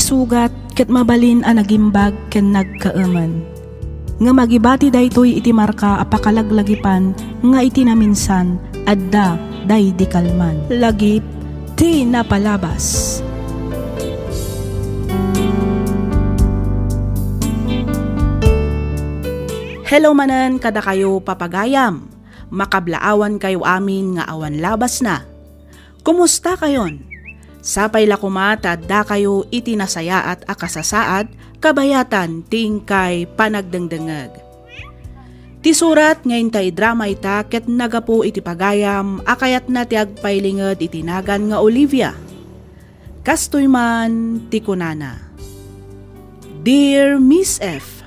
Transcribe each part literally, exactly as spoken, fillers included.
sugat ket mabalin a nagimbag ken nagkaemen. Ngem agibati daytoy iti marka a pakalaglagipan nga iti naminsan, adda daydi kalman. Lagip ti napalabas. Hello manen kadakayo, papagayam. Makablaawankayo amin nga awan labasna. Kumusta kayon? Sapay la koma ta addakayo iti nasayaat a kasasaad kabayatan ti inkay panagdengdengngeg. Ti surat nga inta idrama ita ket nagapu iti pagayam a kayatna ti agpailinged iti nagan nga Olivia. Kastoy man ti kunana, Dear Miss F,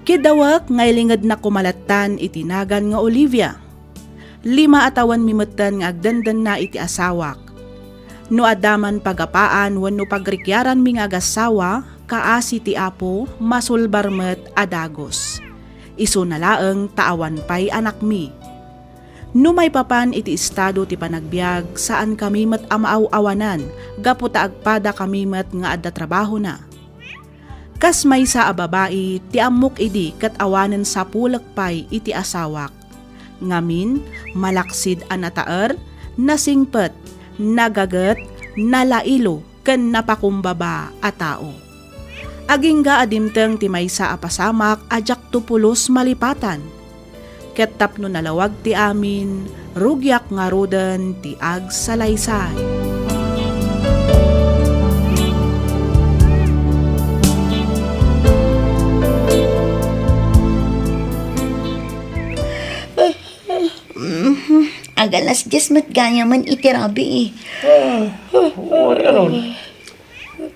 kidawek nga ilingednak koma lattan iti nagan nga Olivia. Lima a tawenmi metten nga agdendenna iti asawak. No adda man pagapaan wenno pagrikiaranmi nga agassawa, kaasi ti Apo, masulbar met a dagus. Isuna laeng ta awan pay anakmi. No maipapan iti estado ti panagbiag, saankami met a maaw-awanan gapu ta agpadakami met nga adda trabahona. Kas maysa a babai ti ammok idi ket awanen sapulek pay iti asawak. Ngamin, malaksid a nataer, nasingpet, nagaget, nalailo, ken napakumbaba a tao. Agingga a dimteng ti maysa a pasamak a diakto pulos malipatan. Ket tapno nalawag ti amin, rugiak ngaruden ti agsalaysay. Mhm. Agalas dies met gayamen iti rabii. Ah, wen ngarud.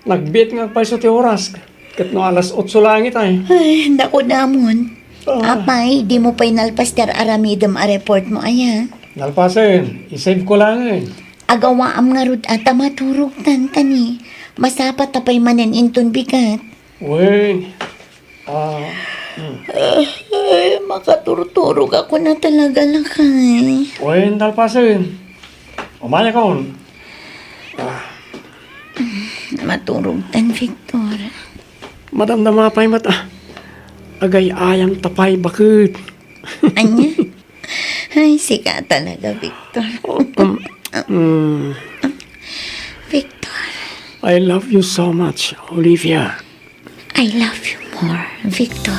Nagbiit nga agpayso ti oras, ket no alas otso laeng itay. Ay, naku, damon. Ah. Apay, dimo pay nalpas ti ar-aramidem a report mo, aya? Nalpasen, i-save ko laengen. Agawaam ngarud a ta maturogtan, kani. Masapa ta pay manen inton bigat. Wen, Ah, hmm. Ay, makaturturog ako na talaga, lakay. Wen, nalpasen. Umayakon. Ah. Maturogtan, Victor. Madamdama pay met, ah. Agay-ayam ta pay baket. Ania? Ay, sika talaga, Victor. Oh, um, mm. Victor. I love you so much, Olivia. I love you more, Victor.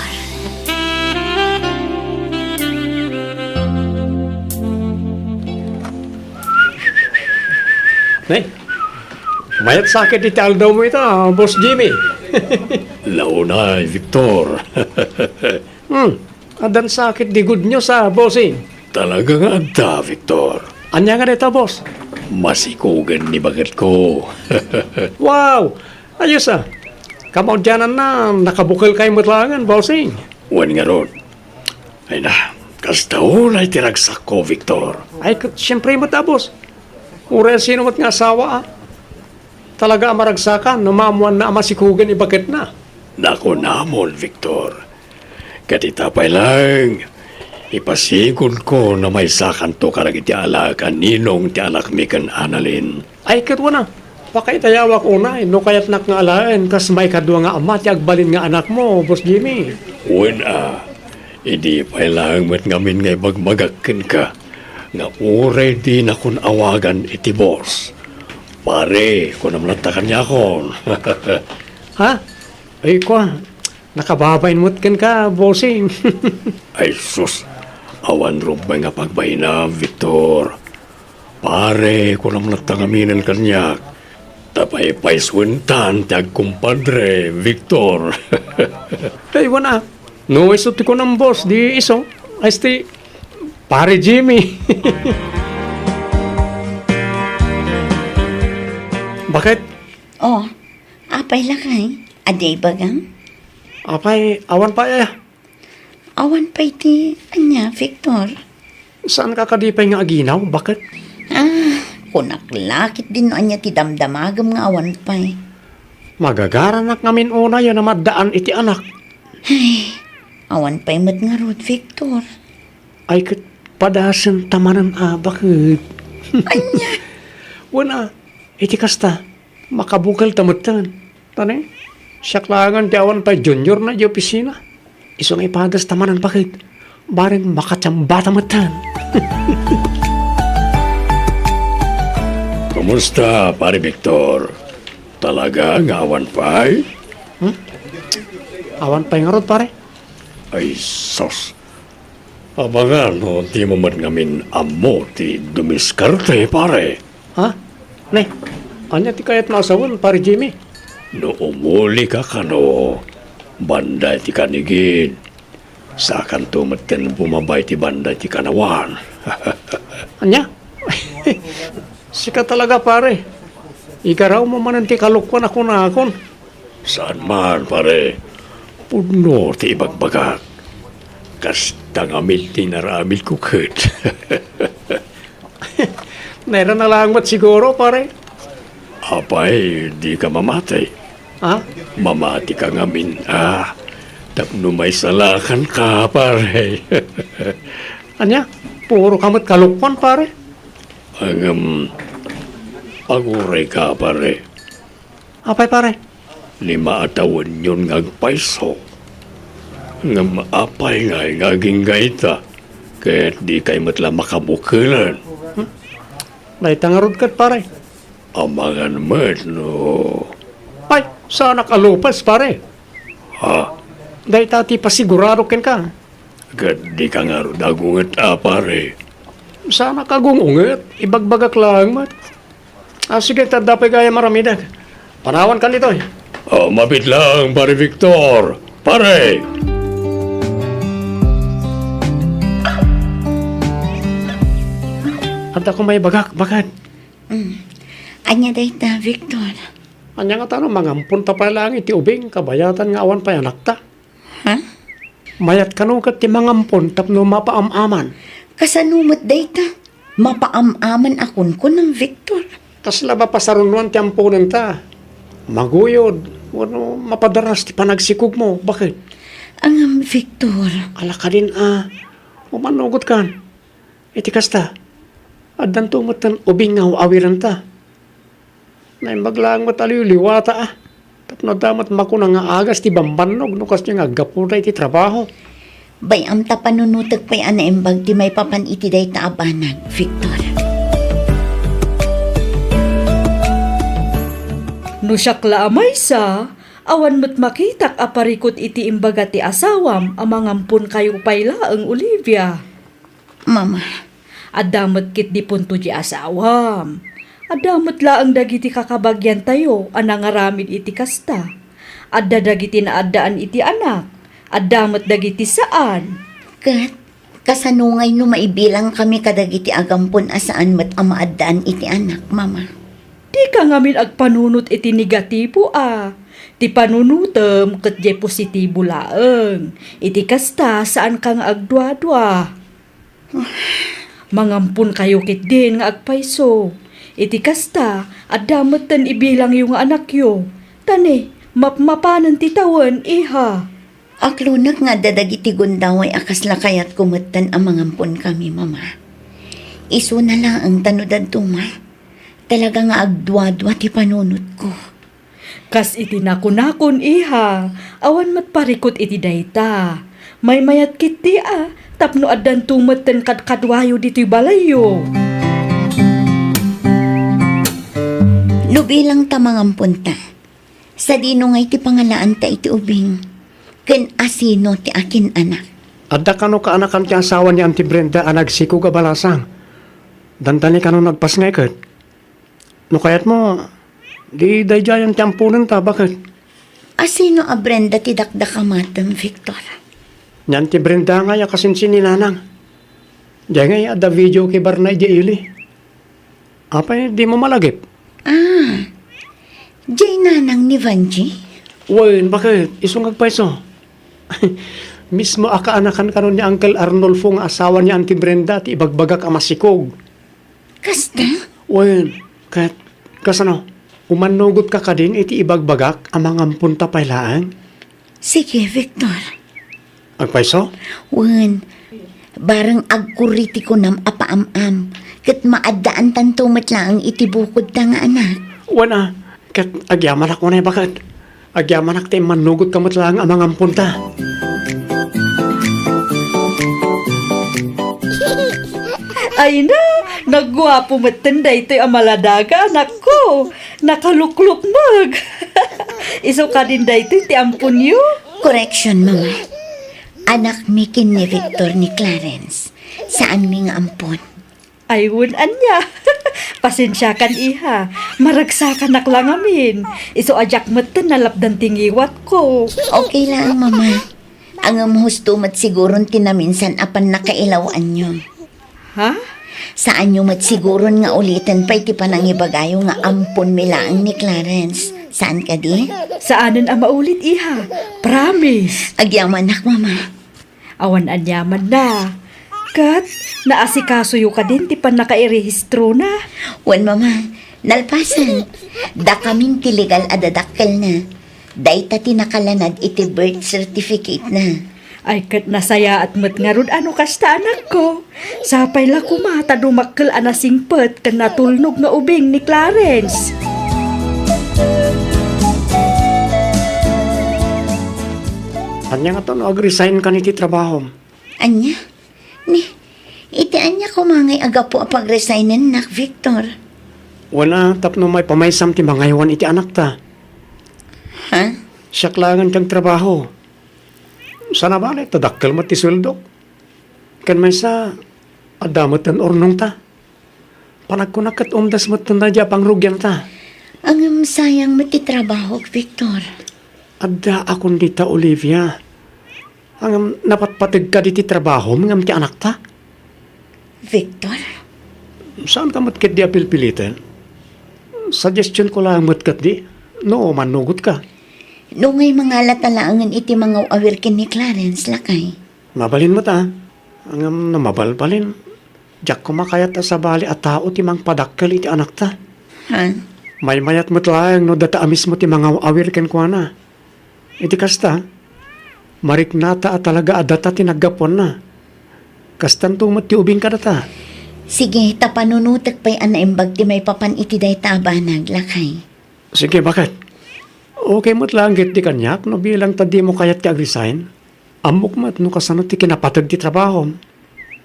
Nay, mayat sakit iti aldaw mo ita, Boss Jimmy. Launay, Victor. Hmm, addan sakit di good news, ah, bossing. Talaga nga adda, Victor. Ania nga dayta, boss? Masikugen ni baketko. Wow! Ayos, ah. Kamaudiananna, nakabukel kay met laengen, bossing. Wen ngarud. Ay na, kasta unay ti ragsakko, Victor. Ay, ket, siyempre met, ah, boss. Uray sino met nga asawa, ah. Talaga a maragsakan no maammoanna a masikugen ni baketna. Nakunamon, Victor. Ket ita pay laeng, ipasigodko no maysakanto kadagiti alaek a ninong ti anakmi ken Annalyn. Ay, ket wen a, pakaitayawak unay no kayatnak nga alaen kas maikadua nga ama ti agbalin nga anakmo, Boss Jimmy. Wen a, idi pay laeng met ngamin nga ibagbagak kenka nga uray dinakon awagan iti boss. Pare, kunam latta kaniakon. Ha? Ay, kua, nakababain met kenka, bossing. Ay, sus, awan rumbeng a pagbainam, Victor. Pare, kunam latta ngaminen kaniak, ta paypaysuentan ti agkumpadre, Victor. Ay, wen a, no isu ti kunam, boss, di isu, ay, ti Pare Jimmy. Bakit? Oh, apay lakay? Adi ibagam? Apay, awan pay, aya. Awan pay ti ania, Victor? Saanka kadi pay nga aginaw? Bakit? Ah, kunak la ketdin no ania ti damdamagem nga awan pay. Magagaranak ngamin unay a namaddaan iti anak. Ay, awan pay met ngarud, Victor. Ay, ket padasenta manen a bakit? Ania? Wen a, iti kasta, makabukel ta metten. Ania? Siak laengen ti awan pay junior na idiay opisina. Isu nga ipadasta manen, baket. Bareng makatiambata metten. Kumusta, Pare Victor? Talaga nga awan pay? Hmm? Awan pay ngarud, pare? Ay, sus. Amangan no dimo met ngamin ammo ti dumiskarte, pare. Ha? Ne, ania ti kayatmo a sawen, Pare Jimmy? No umulika kano, banda iti kanigin, saakanto metten bumaba iti banda iti kanawan. Ania? Sika talaga, pare. Igarawmo manen ti kalokuan a kunakon. Saan man, pare. Pudno ti ibagbagak. Kasta ngamin ti inaramidko ket. Nairana laeng met siguro, pare. Apay, dika mamati? Ha? Mamatika ngamin, a. Tapno maisalakanka, pare. Ania? Puroka met kalokuan, pare? Ngem, agurayka, pare. Apay, pare? Ni maatawenyon nga agpayso. Ngem apay ngay nga agingga ita, ket dikay met la makabukelen? Hmm? Dayta ngarud ket, pare. Amangan met no. Ay, saanak a lupes, pare. Ha? Dayta ti pasigurado kenka. Ket dika ngarud agunget a, pare. Saanak agung-unget, ibagbagak laeng met. A, sige, ta adda pay gayam aramidek. Panawankan ditoy. O, mabiit laeng, Pare Victor. Pare! Adda koma ibagak, baket. Mm. Ania dayta, Victor? Ania ngata no mangampon ta pay laeng iti ubing, kabayatan nga awan pay anakta? Ha? Mayat kano ket ti mangampon tapno mapaam-aman. Kasano met dayta? Mapaam-aman a kunkunam, Victor. Kasla mapasarunoan ti amponenta. Maguyod, wenno mapadaras ti panagsikogmo. Baket? Ngem, Victor. Ala kadin a, umannogotkan. Iti kasta, addanto metten ubing nga aw-awirenta. Naimbag laeng met a liwliwata, a. Tapno adda met makuna nga agas ti bambannog no kasdiay nga aggapuda iti trabaho. Bay-am ta panunotek pay a naimbag ti maipapan iti dayta a banag, Victor. No siak la a maysa, awan met makitak a parikut iti imbaga ti asawam a mangamponkayo pay laeng, Olivia. Mama. Adda met ketdi punto ti asawam. Adda met laeng dagiti kakabagiantayo a nangaramid iti kasta. Adda dagiti naaddaan iti anak. Adda met dagiti saan. Ket, kasano ngay no maibilangkami kadagiti agampon a saan met a maaddaan iti anak, Mama? Dika ngamin agpanunot iti negatibo a. Ti panunotem ket diay positibo laeng. Iti kasta, saanka nga agduadua. Mangamponkayo ketdin nga agpayso. Iti kasta, adda metten ibilangyo nga anakyo. Ta ne, mapmapanen ti tawen, iha. Aklonek nga adda dagiti gundaway a kasla kayatko metten a mangamponkami, Mama. Isuna laeng ta no dadduma, talaga nga agduadua ti panunotko. Kas iti nakunakon, iha, awan met parikut iti dayta. Maymayat ketdi a, tapno addanto metten kadkaduayo ditoy balayyo. No bilang ta mangamponta, sadino ngay ti pangalaanta iti ubing? Ken asino ti akin-anak? Adda kano kaanakan ti asawa ni Auntie Brenda a nagsikog a balasang? Dandani kano nagpasngay ket? No kayatmo, di daydiayen ti amponenta, baket? Asino a Brenda ti dakdakamatem, Victor? Ni Auntie Brenda ngay a kasinsin ni Nanang. Diay ngay adda video kay Barnay diay ili. Apay, dimo malagip? Ah, diay nanang ni Vanji? Wen, baket? Isu nga agpayso. Mismo a kaanakan kano ni Uncle Arnulfo nga asawa ni Auntie Brenda ti ibagbagak a masikog. Kasta? Wen, ket, kasano? Umannugotka kadin iti ibagbagak a mangamponta pay laeng? Sige, Victor. Agpayso? Wen, bareng agkurri ti kunam a paam-am, ket maaddaantanto met laeng iti bukodta nga anak. Wen a, ket agyamanak unay, baket. Agyamanak ta immannugotka met laeng a mangamponta. Ay na, nagguapo metten daytoy a maladaga, anakko. Nakaluklukmeg. Isu kadin daytoy ti amponyo? Correction, Mama. Anakmi ken ni Victor ni Clarence. Saanmi nga ampon. Ay, wen ania. Pasensiakan, iha. Maragsakanak la ngamin. Isu a diak metten nalapdan ti ngiwatko. Okay laeng, Mama. Ngem husto met siguron ti naminsan a pannakailawanyo. Ha? Saanyo met siguron nga uliten pay ti panangibagayo nga amponmi laeng ni Clarence. Saan kadi? Saanen a maulit, iha. Promise. Agyamanak, Mama. Awan aniamanna. Ket naasikasoyo kadin ti pannakairihistrona? Wen, Mama, nalpasen. Dakamin ti legal a dadakkelna. Dayta ti nakalanad iti birth certificate-na. Ay, ket nasayaat met ngarud a no kasta, anakko. Sapay la koma ta dumakkel a nasingpet ken natulnog nga ubing ni Clarence. Ania ngata no agresign kan iti trabahom? Ania? Ni, iti ania koma ngay a gapu a pagresignen-nak, Victor? Wen a, tapno maipamaysam ti mangaywan iti anakta. Ha? Siak laengen ti agtrabaho. Sana bale, ta dakkel met ti sueldok. Ken maysa, adda met ti urnongta. Panagkunak ket umdas met daydiay a pangrugianta. Ngem sayang met ti trabahok, Victor. Adda a kun dita, Olivia. Ngem napatpateg kadi ti trabahom ngem ti anakta? Victor? Saanka met ketdi a pilpiliten. Suggestion ko laeng met ketdi, no mannugotka. No ngay mangalata laengen iti mangaw-awir ken ni Clarence, lakay. Mabalin met a. Ngem no mabalbalin, diak koma kayat a sabali a tao ti mangpadakkel iti anakta. Ha? Maymayat met laeng no data a mismo ti mangaw-awir kenkuana. Iti kasta, mariknata a talaga a data ti naggapuanna. Kastanto met ti ubing kadata. Sige, ta panunotek pay a naimbag ti maipapan iti dayta a banag, lakay. Sige, baket. Okay met laeng ketdi kaniak no bilang ta dimo kayat ti agresign. Ammok met no kasano ti kinapateg ti trabahom.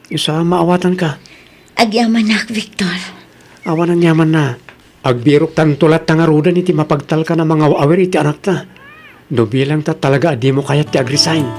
Isu a, maawatanka. Agyamanak, Victor. Awan aniamanna. Agbirok tanto latta ngaruden iti mapagtalkan a mangaw-awir iti anakta. No bilang ta talaga a dimo kayat ti agresign.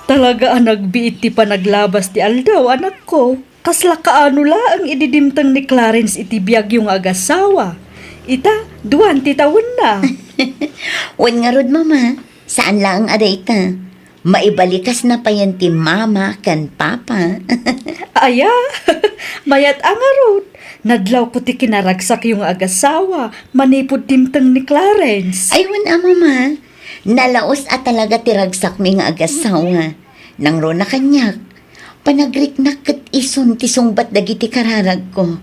Talaga a nagbiit ti panaglabas ti aldaw, anakko. Kasla kaano laeng idi dimteng ni Clarence iti biagyo nga agasawa. Ita, duan ti tawenna. Wen ngarud, Mama, saan laeng a dayta. Maibalikasna payen ti mama ken papa. Aya, mayat a ngarud. Nadlawko ti kinaragsakyo nga agasawa manipud dimteng ni Clarence. Ay, wen a, Mama. Nalaus a talaga ti ragsakmi nga agasawa. Nangruna kaniak, panagriknak ket isun ti sungbat dagiti kararagko.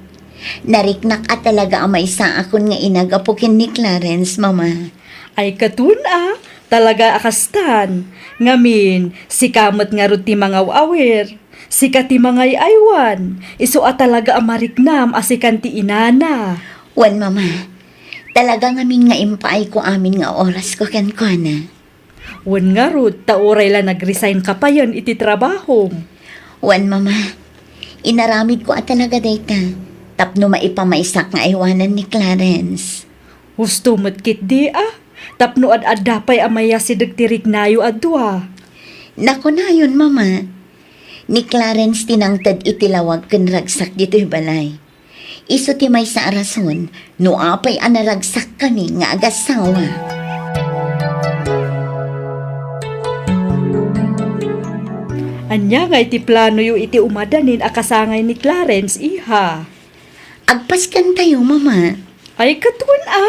Nariknak a talaga a maysaakon nga inagapo ken ni Clarence, Mama. Ay, ket wen a, talaga a kastan. Ngamin, sika met ngarud ti mangaw-awir. Sika ti mangay-aywan. Isu a talaga a mariknam a sikan ti inana. Wen, Mama. Talaga ngamin nga impaayko amin nga orasko kenkuana. Wen ngarud, ta uray la nag-resign ka payen iti trabahom. Wen, Mama. Inaramidko a talaga dayta tapno maipamaysak nga aywanan ni Clarence. Husto met ketdi a, tapno ad-adda pay a mayasideg ti riknayo a dua. Nakunayon, Mama. Ni Clarence ti nangted iti lawag ken ragsak ditoy balay. Isu ti maysa a rason no apay a naragsakkami nga agasawa. Ania ngay ti planoyo iti umadanin a kasangay ni Clarence, iha? Agpaskantayo, Mama. Ay, ket wen a.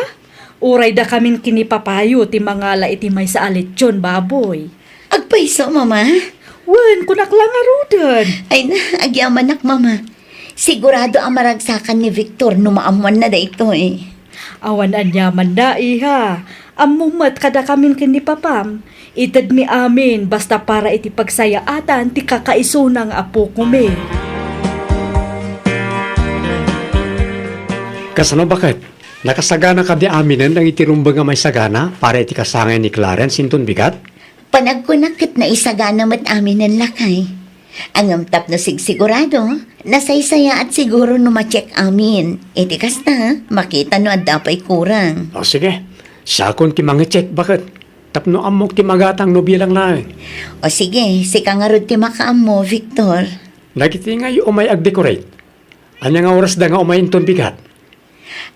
Uray dakamin ken ni papayo ti mangala iti maysa a letson baboy. Agpayso, Mama? Wen, kunak la ngaruden. Ay na, agyamanak, Mama. Sigurado a maragsakan ni Victor no maammoanna daytoy. Awan aniamanna, iha. Ammom met kadakamin ken ni papam. Itedmi amin basta para iti pagsayaatan ti kakaisuna nga apokomi. Kasano, baket? Nakasagana kadi aminen dagiti rumbeng a maisagana para iti kasangay ni Clarence inton bigat? Panagkunak ket naisagana met aminen, lakay. Ngem tapno sigsigurado, nasaysayaat siguro no ma-check amin. Iti kasta, makita no adda pay kurang. O sige, siakon ti mangi-check, baket. Tapno ammok ti magatang no bilang laeng. O sige, sika ngarud ti makaammo, Victor. Dagiti ngay umay ag-decorate. Ania nga oras da nga umay inton bigat?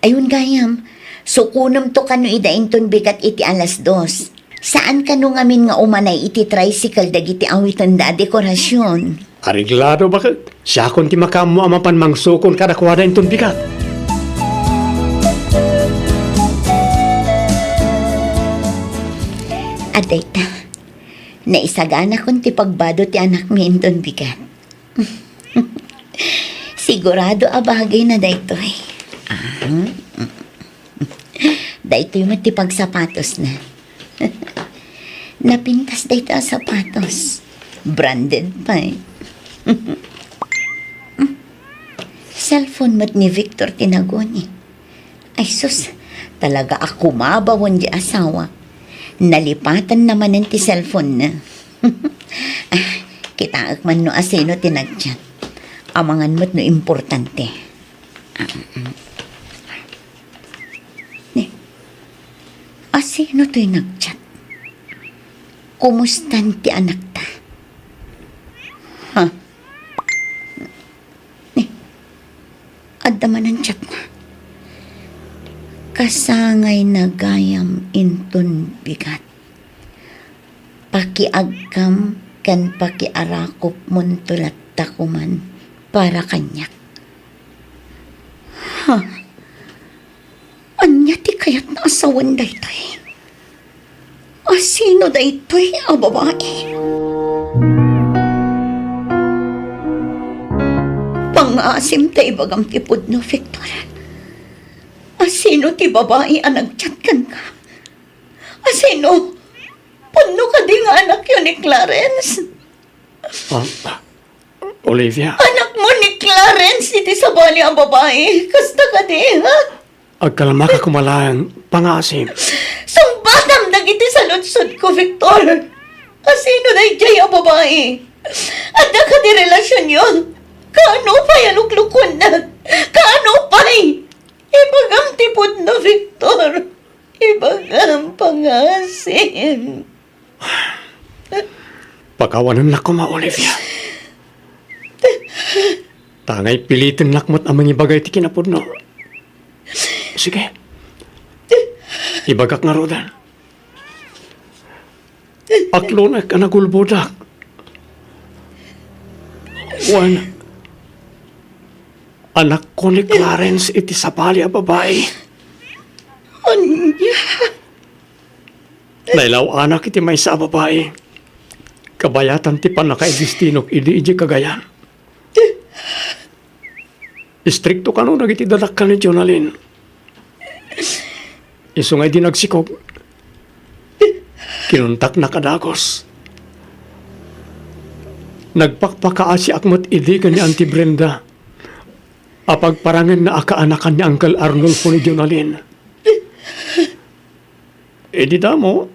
Ayun gayam, sukonem to kano ida inton bigat iti alas dos. Saan kano ngamin nga umanay iti tricycle dagiti awitenda a dekorasion. Areglado, baket. Siakon ti makaammo a mapan mangsukon kadakuada inton bigat. Adda ita, naisaganakon ti pagbado ti anakmi inton bigat. Sigurado a bagayna daytoy. Ah, daytoy met ti pagsapatosna. Napintas daytoy a sapatos. Branded pay. Cellphone met ni Victor ti naguni. Ay sus, talaga a kumabawen ti asawa. Nalipatanna manen ti cellphone-na. Ah, kitaek man no asino ti nag-chat. Amangan met no importante. Ah, mm. Ni, asino toy nag-chat? Kumustan ti anakta? Ha? Ni, adda manen chatna. Kasangayna gayam inton bigat. Pakiagkam ken pakiarakupmonto latta koman para kaniak. Ha? Ania ti kayatna a sawen daytoy? Asino daytoy a babai? Pangngaasim ta ibagam ti pudno, Victor. Asino ti babai a nag-chat kenka? Asino? Pudno kadi nga anakyo ni Clarence? Ah, Olivia. Anakmo ni Clarence iti sabali a babai. Kasta kadi, ha? Agkalmaka koma laeng, pangngaasim. Sungbatam dagiti saludsodko, Victor. Asino daydiay a babai? Adda kadi relasionyo? Kaano pay a luklukuenna? Kaano pay? Ibagam ti pudno, Victor. Ibagam, pangngaasim. Pakawanennak koma, Olivia. Ta ngay pilitennak met a mangibaga iti kinapudno. Sige. Ibagak ngaruden. Aklonek a nagulbodak. Wen, anakko ni Clarence iti sabali a babai. Ania? Nailaw-anak iti maysa a babai. Kabayatan ti pannakaidestinok idi idiay Cagayan. Istrikto kano dagiti dadakkel ni Jonalyn. Isu nga idi nagsikog, kinuntaknak a dagus. Nagpakpakaasiak met idi ken ni Auntie Brenda a pagparangenna a kaanakan ni Uncle Arnulfo ni Jonalyn. Idi damo,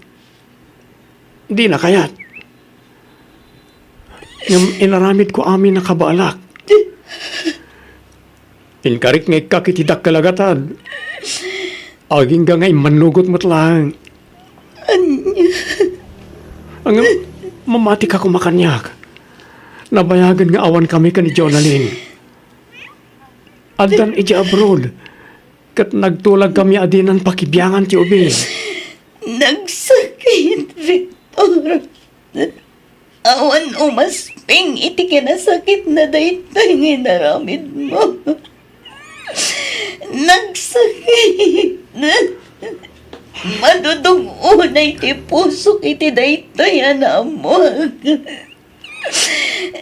dina kayat. Ngem inaramidko amin a kabaelak. Inkarik nga ikkak iti dakkel a gatad. Agingga nga immannugot met laeng. Ania? Ngem, mamatika koma kaniak. Nabayagen nga awankami ken ni Jonalyn. Addan idiay abroad, ket nagtulagkami a dinan pakibiangan ti ubing. Nagsakit, Victor. Awan umasping iti kinasakitna daytoy nga inaramidmo. Nagsakit. Madudug-unay ti pusok iti daytoy a naamuak.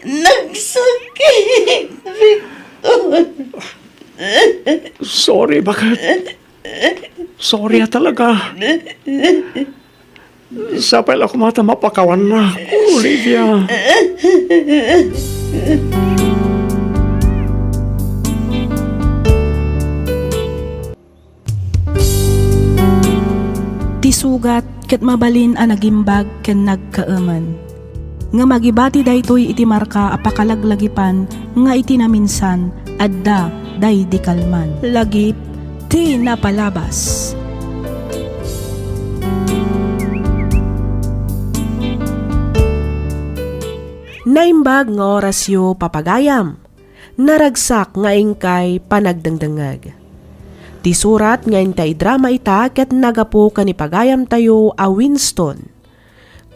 Nagsakit, Victor. Sorry, baket. Sorry a talaga. Sapay la koma ta mapakawannak, Olivia. Ti sugat ket mabalin a nagimbag ken nagkaemen. Ngem agibati daytoy iti marka a pakalaglagipan nga iti naminsan, adda daydi kalman. Lagip ti napalabas. Naimbag nga orasyo, papagayam. Naragsak nga inkay panagdengdengngeg. Ti surat nga inta idrama ita ket naggapu ken ni pagayamtayo a Winston.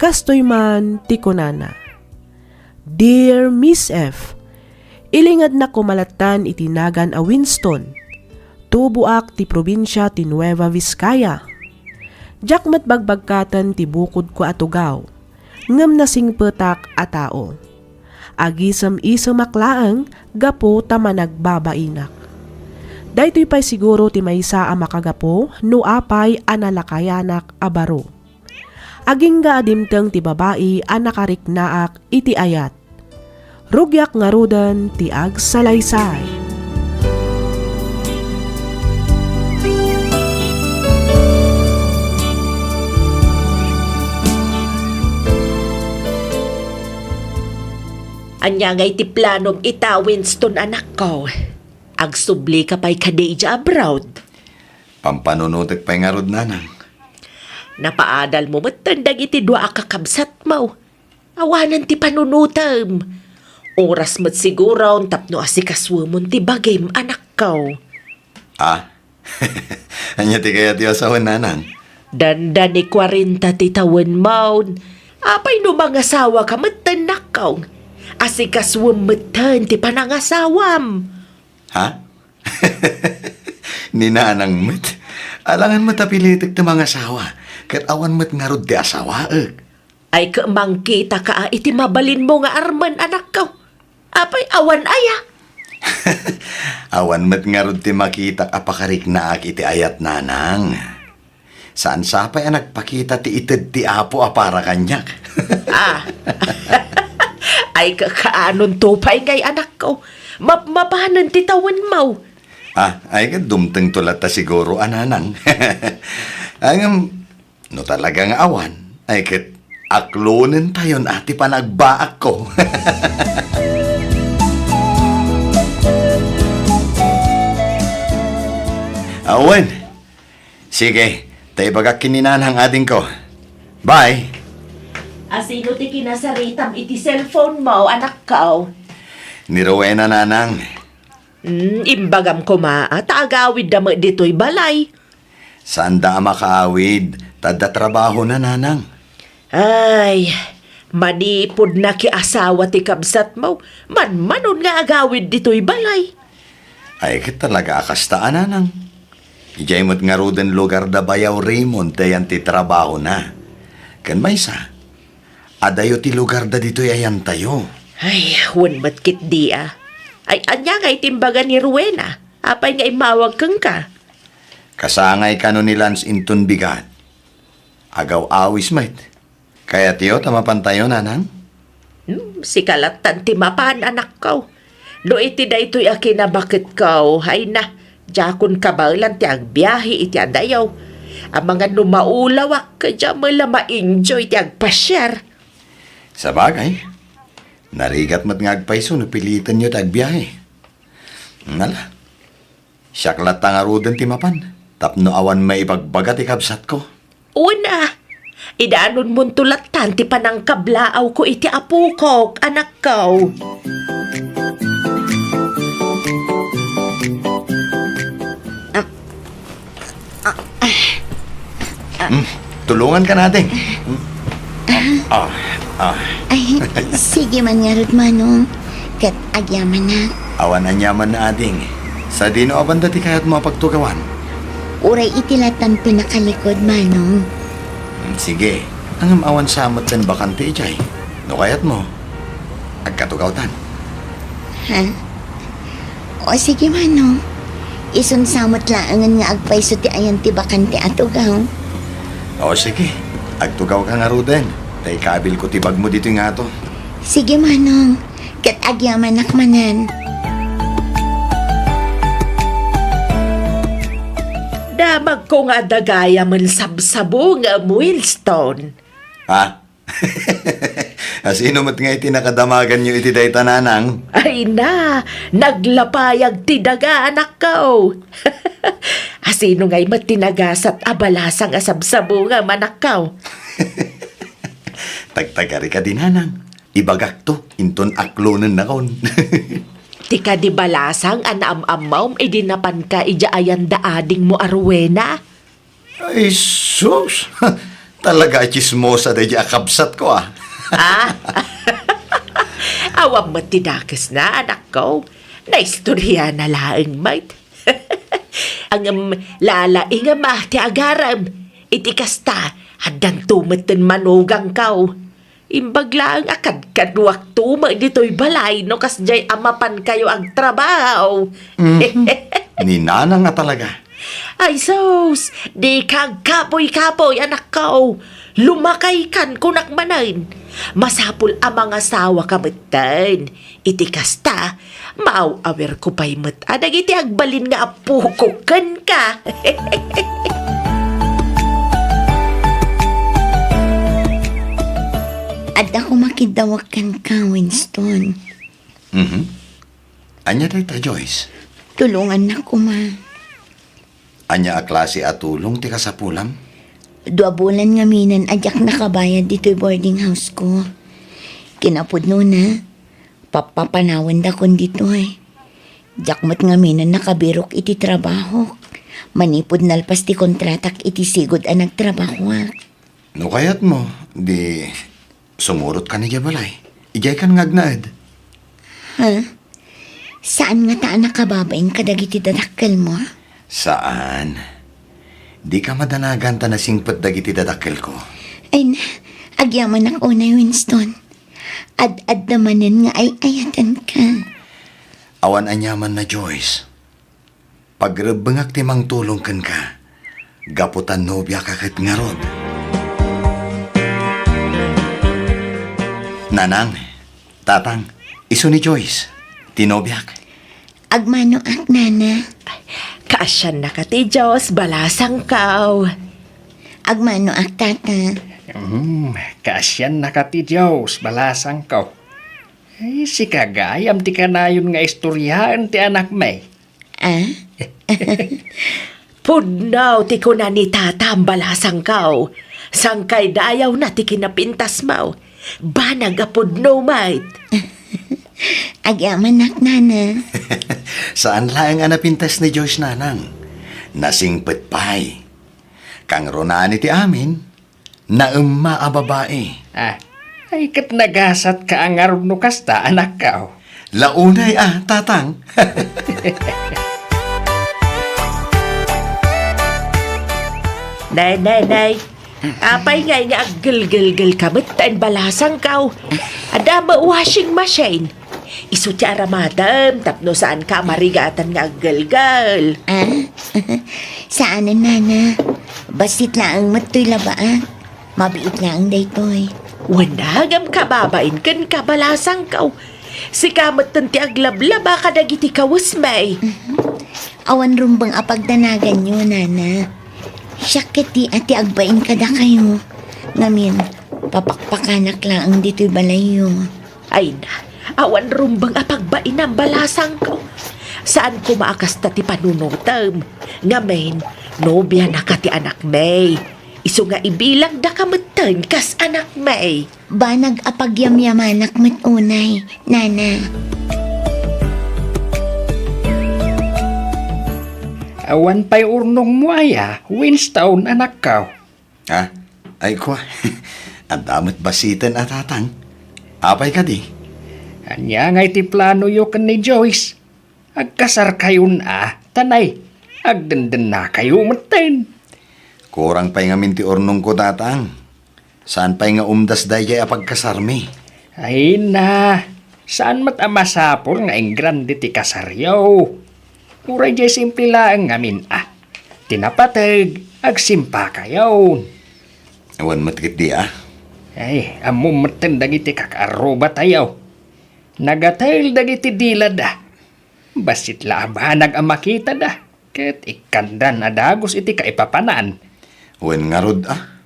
Kastoy man ti kunana, "Dear Miss F, ilingednak koma lattan iti nagan a Winston. Tuboak ti probinsia ti Nueva Vizcaya. Diak met bagbagkaten ti bukodko a tugaw, ngem nasingpetak a tao. Agisem-isemak laeng gapu ta managbabainak. Daytoy pay siguro ti maysa a makagapu no apay a nalakayanak a baro. Agingga a dimteng ti babai a nakariknaak iti ayat. Rugiak ngaruden ti agsalaysay." Ania ngay ti planom ita, Winston, anakko? Agsublika pay kadi idiay abroad? Pampanunotek pay ngarud, nanang. Napaadalmo metten dagiti dua a kakabsatmo. Awanen ti panunotem. Oras met siguron tapno asikasuemon ti bagim, anakko. Ah? Ania ti kayatyo a sawen, nanang? Dandani kuarenta ti tawenmon. Apay no mangasawaka metten, anakko? Asikasuem metten ti panangasawam. Ha? Ni nanang met. Alangan met a pilitek ti mangasawa, ket awan met ngarud ti asawaek. Ay, ket mangkitaka iti mabalinmo nga armen, anakko. Apay, awan aya? Awan met ngarud ti makitak a pakariknaak iti ayat, nanang. Saan sapay a nagpakita ti ited ti Apo a para kaniak. Ah. Ay, ka-, kaanonto pay ngay, anakko? Mapmapanen ti tawenmo. Ah, ay, ket dumtengto latta siguro a, nanang. Ay, ngem, no talaga nga awan, ay, ket aklonentayon a ti panagbaakko. Awan. Sige, ta ibagak ken ni nanang, adingko. Bye. Asino ti kinasaritam iti cellphone mo, anakko? Ni Rowena, nanang. Hmm, imbagam koma, ta agawidda met ditoy balay. Saanda a makaawid, ta adda trabahona, nanang. Ay, manipud nakiasawa ti kabsatmo, manmanon nga agawid ditoy balay. Ay, ket talaga a kasta a, nanang. Idiay met ngaruden lugar da Bayaw Raymond ti ayan ti trabahona. Ken maysa, adayo ti lugar da ditoy ayantayo. Ay, wen met ketdi a. Ay, ania nga iti imbaga ni Rowena? Apay nga immawag kenka? Kasangay kano ni Lance inton bigat. Agaw-awis met. Kayatyo ta mapantayo, nanang? Hmm, sika lattan ti mapan, anakko. No iti daytoy a kinabaketko, ay na, diakon kabaelan ti agbiahe iti adayo. Amangan no maulawak, diak met la ma-enjoy ti agpasiar. Sabagay, narigat met nga agpayso no pilitenyo ti agbiahe. Nala, siak latta ngaruden ti mapan, tapno awan maibagbaga ti kabsatko. Una, idaanonmonto lattan ti panangkablaawko iti apokok, anakko. Ah, ah, ah. Hmm, tulongan ka natin. Hmm. Ah, ah. Ay, sige man ngarud, Manong. Ket agyamanak. Awan aniaman na, ading. Sadino a banda ti kayatmo a pagtugawan? Uray iti lattan pinakalikod, Manong. Hmm, sige. Ngem awan sa metten bakante idiay. No kayatmo, agkatugawtan. Ha? O sige, Manong. Isunsa met laengen nga agpayso ti ayan ti bakante a tugaw. O sige, agtugawka ngaruden. Ta ikabilko ti bagmo ditoy ngato. Sige, Manong. Ket agyamanak manen. Damagko nga adda gayamen sabsabungem, Winston. Ha? Asino met nga iti nakadamaganyo iti dayta, nanang? Ay na, naglapayag ti daga, anakko. Asino ngay met ti nagasat a balasang a sabsabungem, anakko? Tagtagari kadi, nanang. Ibagakto, inton aklonennakon. Ti kadi balasang a naam-ammom idi napanka idiay ayan da adingmo a ruwena? Ay, sus! Talaga a tsismosa daydi a kabsatko, ah. Ah? Awan met ti dakesna, anakko. Naistoriana laeng met. Ngem lalaingem, ah, ti agarem. Iti kasta, addanto metten manugangko. Imbag laeng a kadkaduakto met ditoy balay no kasdiay a mapankayo agtrabaho. Mhm. Ni nanang a talaga. Ay sus, dika agkapoy-kapoy, anakko. Lumakaykan, kunak manen. Masapul a mangasawaka metten. Iti kasta, maaw-awerko pay met a dagiti agbalin nga apokok kenka. Adda koma kiddawek kenka, Winston. Mhm. Ania dayta, Joyce? Tulongannak koma. Ania a klase a tulong ti kasapulam? Dua bulan ngaminen a diak nakabayad ditoy boarding house ko. Kinapudnona, pappapanawendakon ditoy. Diak met ngaminen nakabirok iti trabahok. Manipud nalpas ti kontratak iti sigud a nagtrabahoak. No kayatmo, di sumurotka idiay balay. Idiaykan nga agnaed. Ha? Saan ngata a nakababain kadagiti dadakkelmo? Saan. Dika madanagan ta nasingpet dagiti dadakkelko. Ay na, agyamanak unay, Winston. Ad-adda manen nga ay-ayatenka. Awan aniamanna, Joyce. Pagrebbengak ti mangtulong kenka, gapu ta nobiaka ket ngarud. Nanang, tatang, isu ni Joyce, ti nobiak. Agmanoak, nana. Kaasiannaka ti Dios, balasangko. Agmanoak, tata. Hmm, kaasiannaka ti Dios, balasangko. Ay, sika gayam ti kanayon nga istoryaen ti anakmi. Ah? Pudno ti kuna ni Tatam, balasangko. Sangkaydayawna ti kinapintasmo. Banag a pudno met. Agyamanak, nana. Saan laeng a napintas ni Joyce, nanang. Nasingpet pay. Kangrunaan iti amin, naemma a babai. Ah, ay ket nagasatka a ngarud no kasta, anakko. Launay a, tatang. Nay, nay, nay. Apay ngay nga aggelgelgelka metten, balasangko? Adda met washing machine. Isu ti aramatem tapno saanka a marigatan nga aggelgel. Ah? Saanen, nana. Bassit laeng met toy labaak. Mabiit laeng daytoy. Wen, ngem kababain kenka, balasangko. Sika metten ti aglablaba kadagiti kawesmi. Mhm. Awan rumbeng a pagdanaganyo, nana. Siak ketdi a ti agbain kadakayo. Ngamin, papakpakanak laeng ditoy balayyo. Ay na, awan rumbeng a pagbainam, balasangko. Saan koma a kasta ti panunotem. Ngamin, nobianaka ti anakmi. Isu nga ibilangdaka metten kas anakmi. Banag a pagyamyamanak met unay, nana. Awan pay urnongmo aya, Winston, anakko? Ah, ay kua. Adda met bassiten a, tatang. Apay kadi? Ania ngay ti planoyo ken ni Joyce? Agkasarkayon a, ta nay, agdendennakayo metten. Kurang pay ngamin ti urnongko, tatang. Saan pay nga umdas daydiay a pagkasarmi? Ay na, Saan met a masapul nga ingrande ti kasaryo. Uray diay simple laeng ngamin a, ti napateg, agsimpakayon. Awan met ketdi a. Ay, ammom metten dagiti kakaarrubatayo. Nagatel dagiti dilada. Bassit la a banag a makitada, ket ikkandan a dagus iti kaipapanan. Wen ngarud a?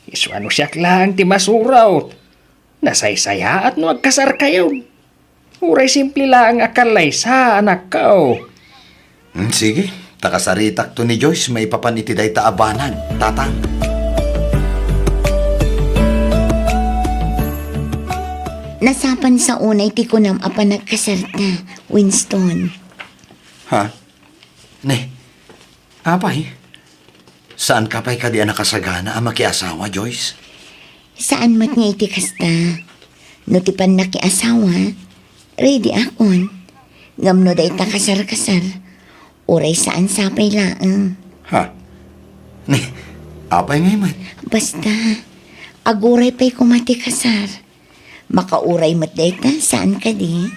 Isu a no siak laeng ti masurot. Nasaysayaat no agkasarkayon. Uray simple laeng a kallaysa, anakko. Hmm, sige, ta kasaritakto ni Joyce maipapan iti dayta a banag, Tatang. Nasapan sa unay ti kunam a panagkasarta, Winston. Ha? Ne, apay? Saanka pay kadi a nakasagana a makiasawa, Joyce? Saan met nga iti kasta. No ti pannakiasawa, ready akon. Ngem no dayta kasar-kasar, uray saan sapay laeng. Ha? Ne, apay ngay met? Basta, aguray pay koma ti kasar. Makauray met dayta, saan kadi?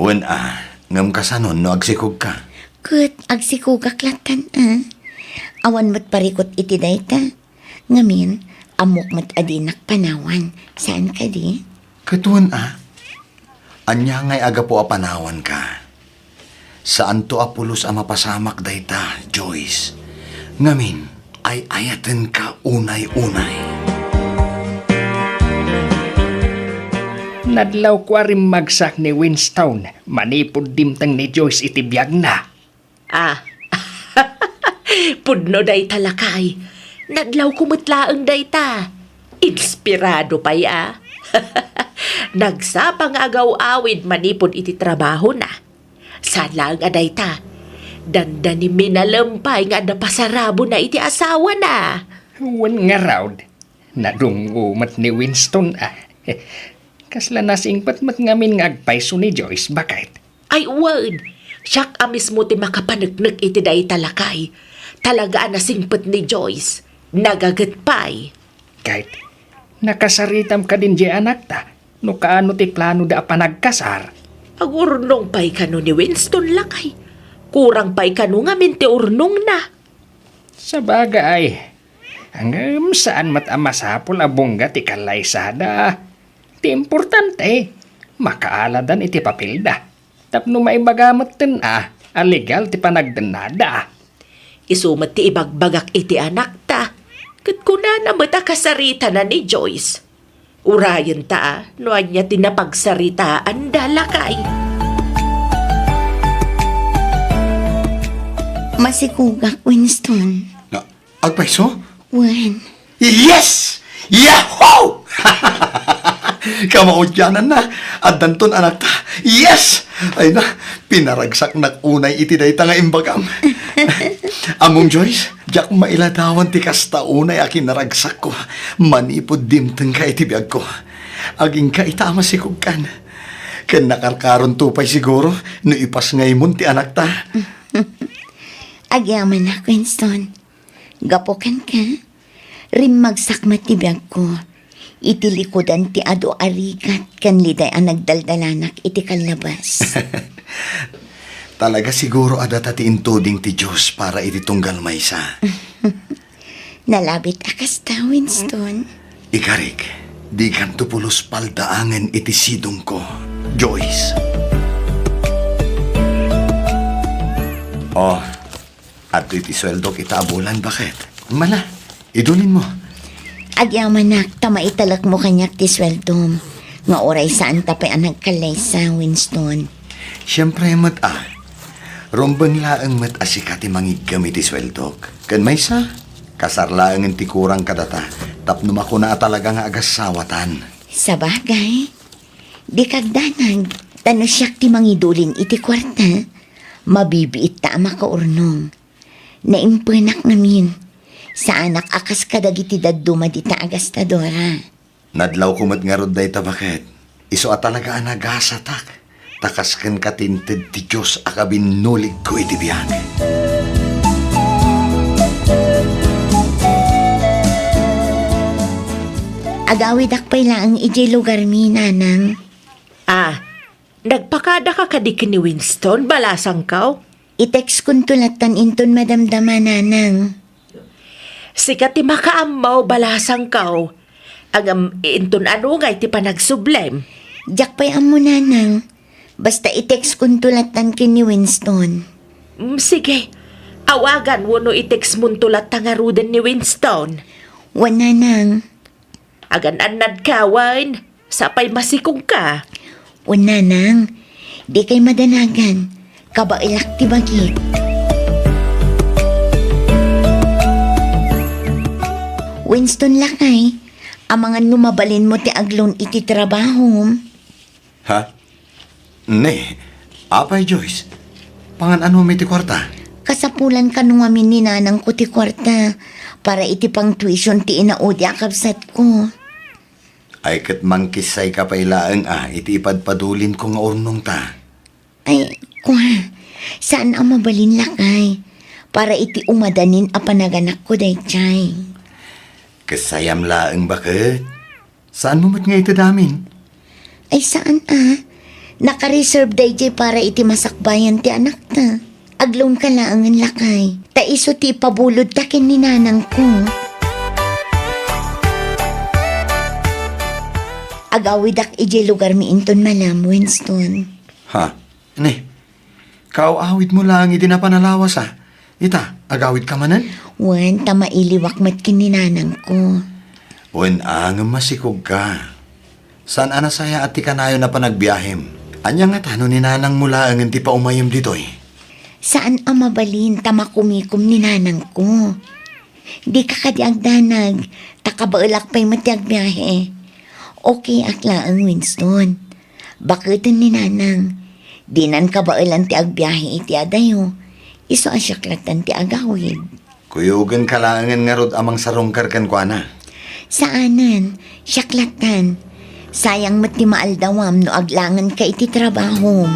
Wen a, ngem kasanon no agsikogka? Ket agsikogak lattan a. Awan met parikut iti dayta. Ngamin, ammok met a dinak panawan, saan kadi? Ket wen a, ania ngay a gapu a panawanka? Saanto a pulos a mapasamak dayta, Joyce. Ngamin, ay-ayatenka unay-unay. Nadlawko a rimmagsak ni Winston manipud dimteng ni Joyce iti biagna. Ah, pudno dayta, lakay. Nadlawko met laeng dayta. Inspirado pay a. Nagsapa nga agaw-awid manipud iti trabahona. Saan laeng a dayta, dandani minalem pay nga adda pasarabona iti asawana. Wen ngarud, nadungngo met ni Winston a. Kasla nasingpet met ngamin nga agpayso ni Joyce, baket. Ay wen, siak a mismo ti makapaneknek iti dayta, lakay. Talaga a nasingpet ni Joyce. Nagaget pay. Ket, nakasaritam kadin diay anakta, no kaano ti planoda a panagkasar? Agurnong pay kano ni Winston, lakay. Kurang pay kano ngamin ti urnongna. Sabagay, ngem saan met a masapul a bungga ti kallaysada. Ti importante, makaaladan iti papelda. Tapno maibaga metten a, a legal ti panagdennada. Isu met ti ibagbagak iti anakta, ket kunana met a kasaritana ni Joyce. Urayenta a, no ania ti napagsaritaanda, lakay. Masikogak, Winston. Na, Agpayso? Wen. Yes! Yahoo! Kamaudiananna, addanton anakta. Yes! Ay na, pinaragsaknak unay iti dayta nga imbagam. Ammom, Joyce, diak mailadawan ti kasta unay a kinaragsakko manipud dimtengka iti biagko. Agingka ita a masikogkan. Ken nakarkaronto pay siguro no ipasngaymon ti anakta. Agyamanak, Winston. Gapu kenka, rimmagsak met ti biagko iti likudan ti adu a rigat ken liday a nagdaldalanak iti kallabas. Talaga siguro a data ti intuding ti Dios para iti tunggal maysa. Nalabit a kasta, Winston. Ikarik, dikanto pulos paldaangen iti sidongko, Joyce. Oh, adtoy ti sueldok ita a bulan, baket. Mala, idulinmo. Agyamanak ta maitalekmo kaniak ti sueldom, nga uray saanta pay a nagkallaysa, Winston. Siempre met a. Rumbeng laeng met a sika ti mangiggem iti sueldok. Ken maysa, kasar laengen ti kurang kadata, tapno makuna a talaga nga agassawatan. Sabagay, dika agdanag, ta no siak ti mangidulin iti kuarta, mabibiitta a makaurnong. Naimpenak ngamin. Saanak a kas kadagiti dadduma dita a gastadora. Nadlawko met ngarud dayta, baket. Isu a talaga a nagasatak, ta kas kenka ti inted ti Dios a kabinnuligko iti biag. Agawidak pay laeng idiay lugarmi, nanang. Ah, Nagpakadaka kadi ken ni Winston, balasangko? I-textkonto lattan inton madamdama, nanang. Sika ti makaammo, balasangko. Ngem inton ania ngay ti panagsublem? Diak pay ammo, nanang. Basta i-textkonto lattan ken ni Winston. Mm, sige. Awagan wenno i-textmonto latta ngaruden ni Winston. Wen, nanang. Agan-annadka wen, sapay masikogka. Wen, nanang, dikay madanagan. Kabaelak ti bagik. Winston, lakay, amangan no mabalinmo ti agloan iti trabahom. Ha? Ne, apay, Joyce? Pangan-anom iti kuarta? Kasapulan kano ngamin ni nanangko ti kuarta para iti pang-tuition ti inaudi a kabsatko. Ay, ket mangkissayka pay laeng a iti ipadpadulinko nga urnongta. Ay, kua, saan a mabalin, lakay, para iti umadanin a panaganakko daydiay. Kissayam laeng, baket. Saanmo met nga ited amin? Ay, saan a. Naka-reserve daydiay para iti masakbayan ti anakta. Agloanka laengen, lakay. Ta isu ti ipabulodta ken ni nanangko. Agawidak idiay lugarmi inton malem, Winston. Ha? Ne, kaaw-awidmo laeng idi napan a lawas a. Ita, agawidka manen? Wen, ta mailiwak met ken ni nanangko. Wen a, ngem masikogka. Saan a nasayaat ti kanayon a panagbiahem. Ania ngata no ni nanangmo laengen ti paumayem ditoy? Saan a mabalin ta makumikom ni nanangko. Dika kadi agdanag, ta kabaelak pay met ti agbiahe. Okay ak laeng, Winston. Baketen ni nanang. Dinan kabaelan ti agbiahe iti adayo. Isu a siak lattan ti agawid. Kuyogenka laengen ngarud a mangsarungkar kenkuana. Saanen, siak lattan. Sayang met ti maaldawam no aglangenka iti trabahom.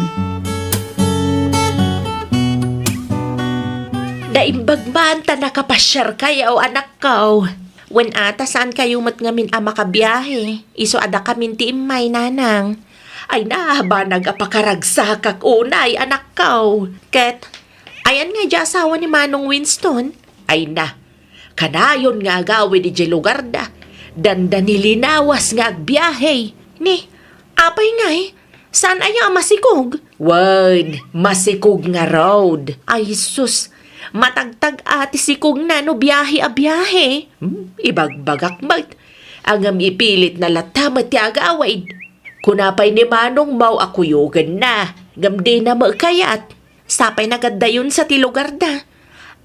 Naimbag man ta nakapasiarkayo, anakko. Wen a, ta saankayo met ngamin a makabiahe. Isu a dakamin ti immay, nanang. Ay, nabanag a pakaragsakak unay, anakko. Ket, ayan nga idiay asawa ni Manong Winston? Ay na, kanayon nga agawid idiay lugarda. Dandani linawas nga agbiahe. Ni, apay ngay, saan aya a masikog? Wen, masikog ngarud. Ay sus, matagtag a ti sikogna no biahe a biahe. Hmm, ibagbagak met. Ngem ipilitna latta met ti agawid. Kuna pay ni manongmo a kuyogenna, ngem dina met kayat. Sapay nagaddayon sa ti lugarda.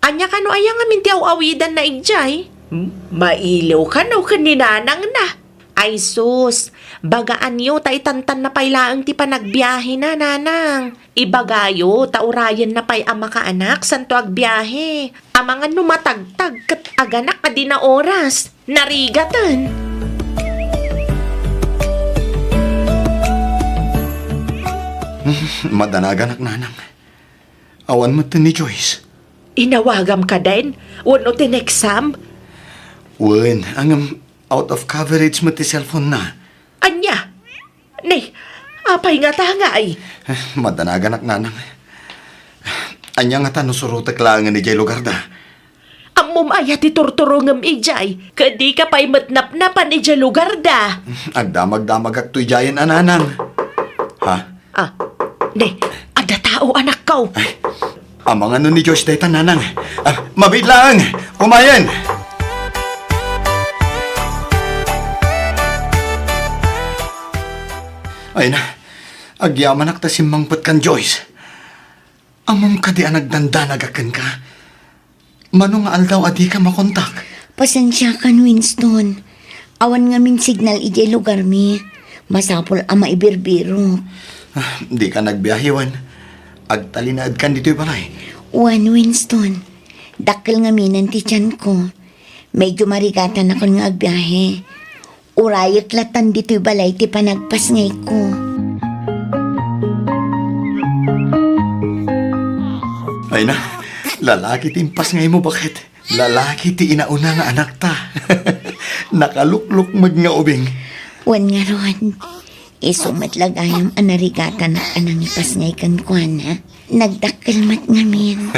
Ania kano aya ngamin ti aw-awidanna idiay? Hmm? Mailiw kano ken ni nanangna. Ay sus, bagaanyo ta itantanna pay laeng ti panagbiahena, nanang. Ibagayo ta urayenna pay a makaanak santo agbiahe. Amangan no matagtag ket aganak a dina oras. Narigaten. Madanaganak, nanang. Awan met ni Joyce. Inawagam kadin? Wenno tineksam? Wen, ngem out of coverage met ti cellphone na. Ania? Ni, apay ngata ngay? Madanaganak, nanang. Ania ngata no surotek laengen idiay lugarda? Ammom aya ti turturongem idiay, ket dika pay met napnapan idiay lugarda. Agdamagdamagakto idiayen a, nanang. Ha? Ah, ne, adda tao, anakko. Ay, amangan no ni Joyce dayta, nanang. Ah, mabiit laeng. Kumayen. Ay na, agyamanak ta simmangpet kan Joyce. Ammom kadi a nagdandanagak kenka? Mano nga aldaw a dika makontak? Pasensiakan, Winston. Awan ngamin signal idiay lugarmi. Masapul a maibirbirok. Ah, dika nagbiahe, wen? Agtalinaedkan ditoy balay? Wen, Winston. Dakkel ngaminen ti tianko. Medyo marigatanakon nga agbiahe. Urayek lattan ditoy balay ti panagpasngayko. Ay na, lalaki ti impasngaymo, baket. Lalaki ti inauna nga anakta. Nakaluklukmeg nga ubing. Wen ngarud, Isu met la gayam a narigatanak a nangipasngay kenkuana. Nagdakkel met ngamin.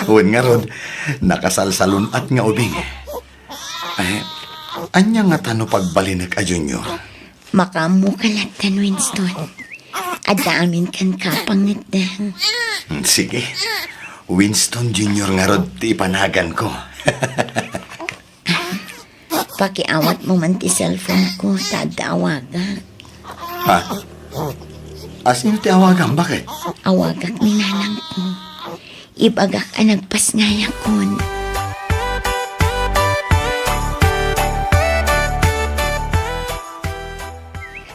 Wen ngarud, nakasalsalun-at nga ubing. Eh, ania ngata no pagbalinek a Junior? Makaammoka latta, Winston. Adda amin kenka a pangngetdeng. Hmm, sige. Winston Junior ngarud ti ipanaganko. Pakiawatmo man ti cellphone ko, ta adda awagak. Ha? Asino ti awagam? Bakit? Awagak ni nanangko. Ibagak a nagpasngayakon.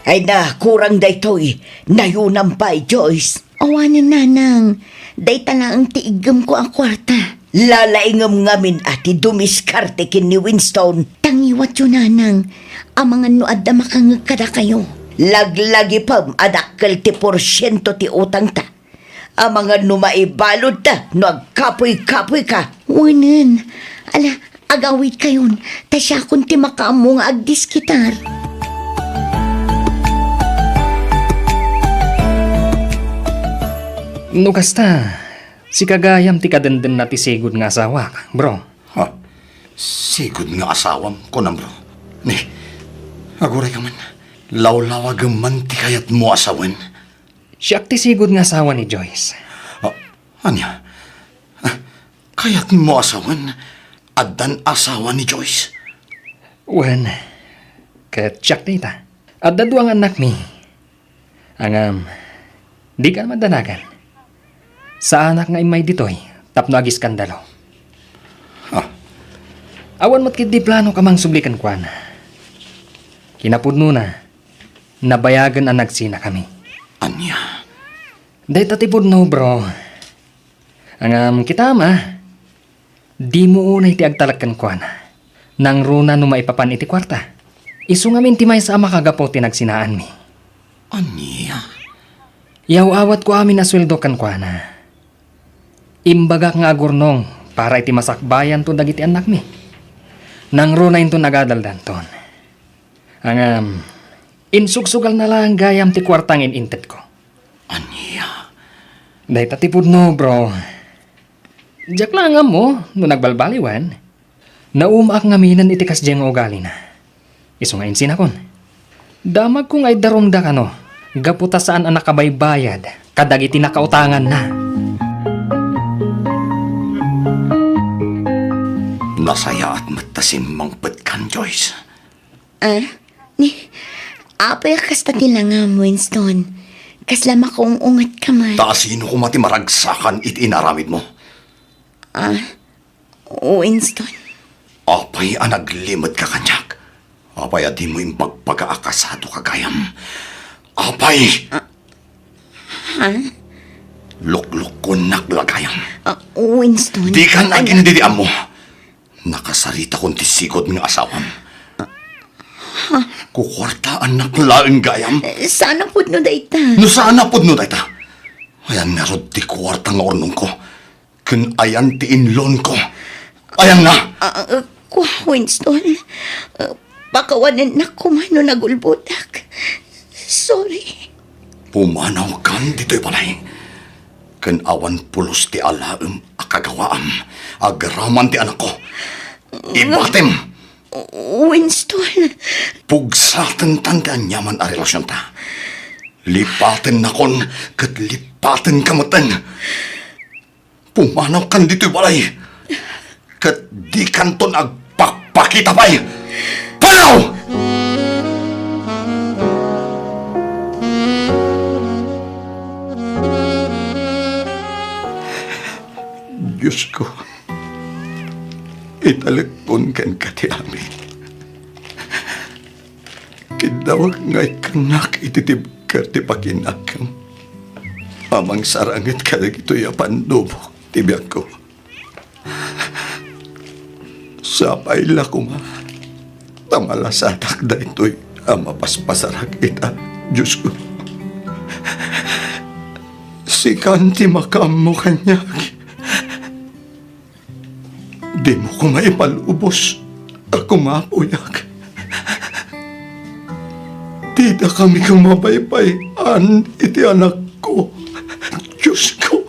Ay na, kurang daytoy. Nayunam pay, Joyce. Awanen, nanang. Dayta laeng ti iggemko a kuarta. Lalaingem ngamin a ti dumiskarte ken ni Winston. Tangiwatyo, nanang. Amangan no adda makangeg kadakayo. Laglagipem a dakkel ti porsiento ti utangta. Amangan no maibaludta no agkapuy-kapuyka. Wenen. Ala, agawidkayon, ta siakon ti makaammo nga agdiskitar. No kasta, sika gayam ti kadendena ti sigud nga asawak, bro. Ha? Sigud nga asawam, kunam, bro? Ni, agurayka man. Lawlawagem man ti kayatmo a sawen. Siak ti sigud nga asawa ni Joyce. Ah, ania? Ah, kayatmo a sawen? Addan asawa ni Joyce? Wen, ket siak dayta. Adda dua nga annakmi. Ngem, dika madanagan. Saanak nga immay ditoy tapno agiskandalo. Ah. Awan met ketdi planok a mangsubli kenkuana. Kinapudnona, nabayagen a nagsinakami. Ania? Dayta ti pudno, bro. Ngem kitam, a, dimo unay ti agtalek kenkuana. Nangruna no maipapan iti kuarta. Isu ngamin ti maysa a makagapu ti nagsinaanmi. Ania? Yaw-awatko amin a sueldo kenkuana. Imbagak nga agurnong para iti masakbayanto dagiti annakmi. Nangruna inton agadaldanton. Ngem, insugsugalna laeng gayam ti kuarta nga in-intedko. Ania? Dayta ti pudno, bro. Diak la ammo no nagbalbaliwen. Naumaak ngaminen iti kasdiay nga ugalina. Isu nga insinakon. Damagko nga iddarumda kano, gapu ta saan a nakabaybayad kadagiti nakautanganna. Nasayaat met ta simmangpetkan, Joyce. Ah, ni, apay a kasta ti langam, Winston? Kasla makaung-unget ka man. Ta asino koma ti maragsakan iti inaramidmo? Ah, Winston. Apay a naglimed ka kaniak? Apay a dimo imbagbaga a kasado ka gayam? Apay! Ah, ha? Luklukkonnak la gayam. Ah, Winston. Dikan agin-, di, di ammo. Nakasaritakon ti sigud nga asawam. Kukuartaannak laeng gayam. Eh, saan a pudno dayta. No saan a pudno dayta, ayan ngarud ti kuarta nga urnongko. Ken ayan ti inlonko. Ayanna! Ah, ah, kua, Winston. Ah, pakawanennak koma no nagulbodak. Sorry. Pumanawkan ditoy balay. Ken awan pulos ti alaem a kagawaam agraman ti anakko. Ibatem! Winston. Pugsatentan ti aniaman a relasionta. Lipatennakon ket lipatenka metten. Pumanawkan ditoy balay, ket dikanton agpakpakita pay. Panaw! Diosko, italekkon kenka ti amin. Kiddawek nga ikkannak iti tibker ti pakinakem a mangsaranget kadagitoy a pannubok ti biagko. Sapay la koma ta malasatak daytoy a mapaspasarak ita, Diosko. Sikan ti makaammo kaniak. Dimo koma ipalubos a kumapuyak. Ti Ita kami nga mapaypay-an iti anakko. Diosko.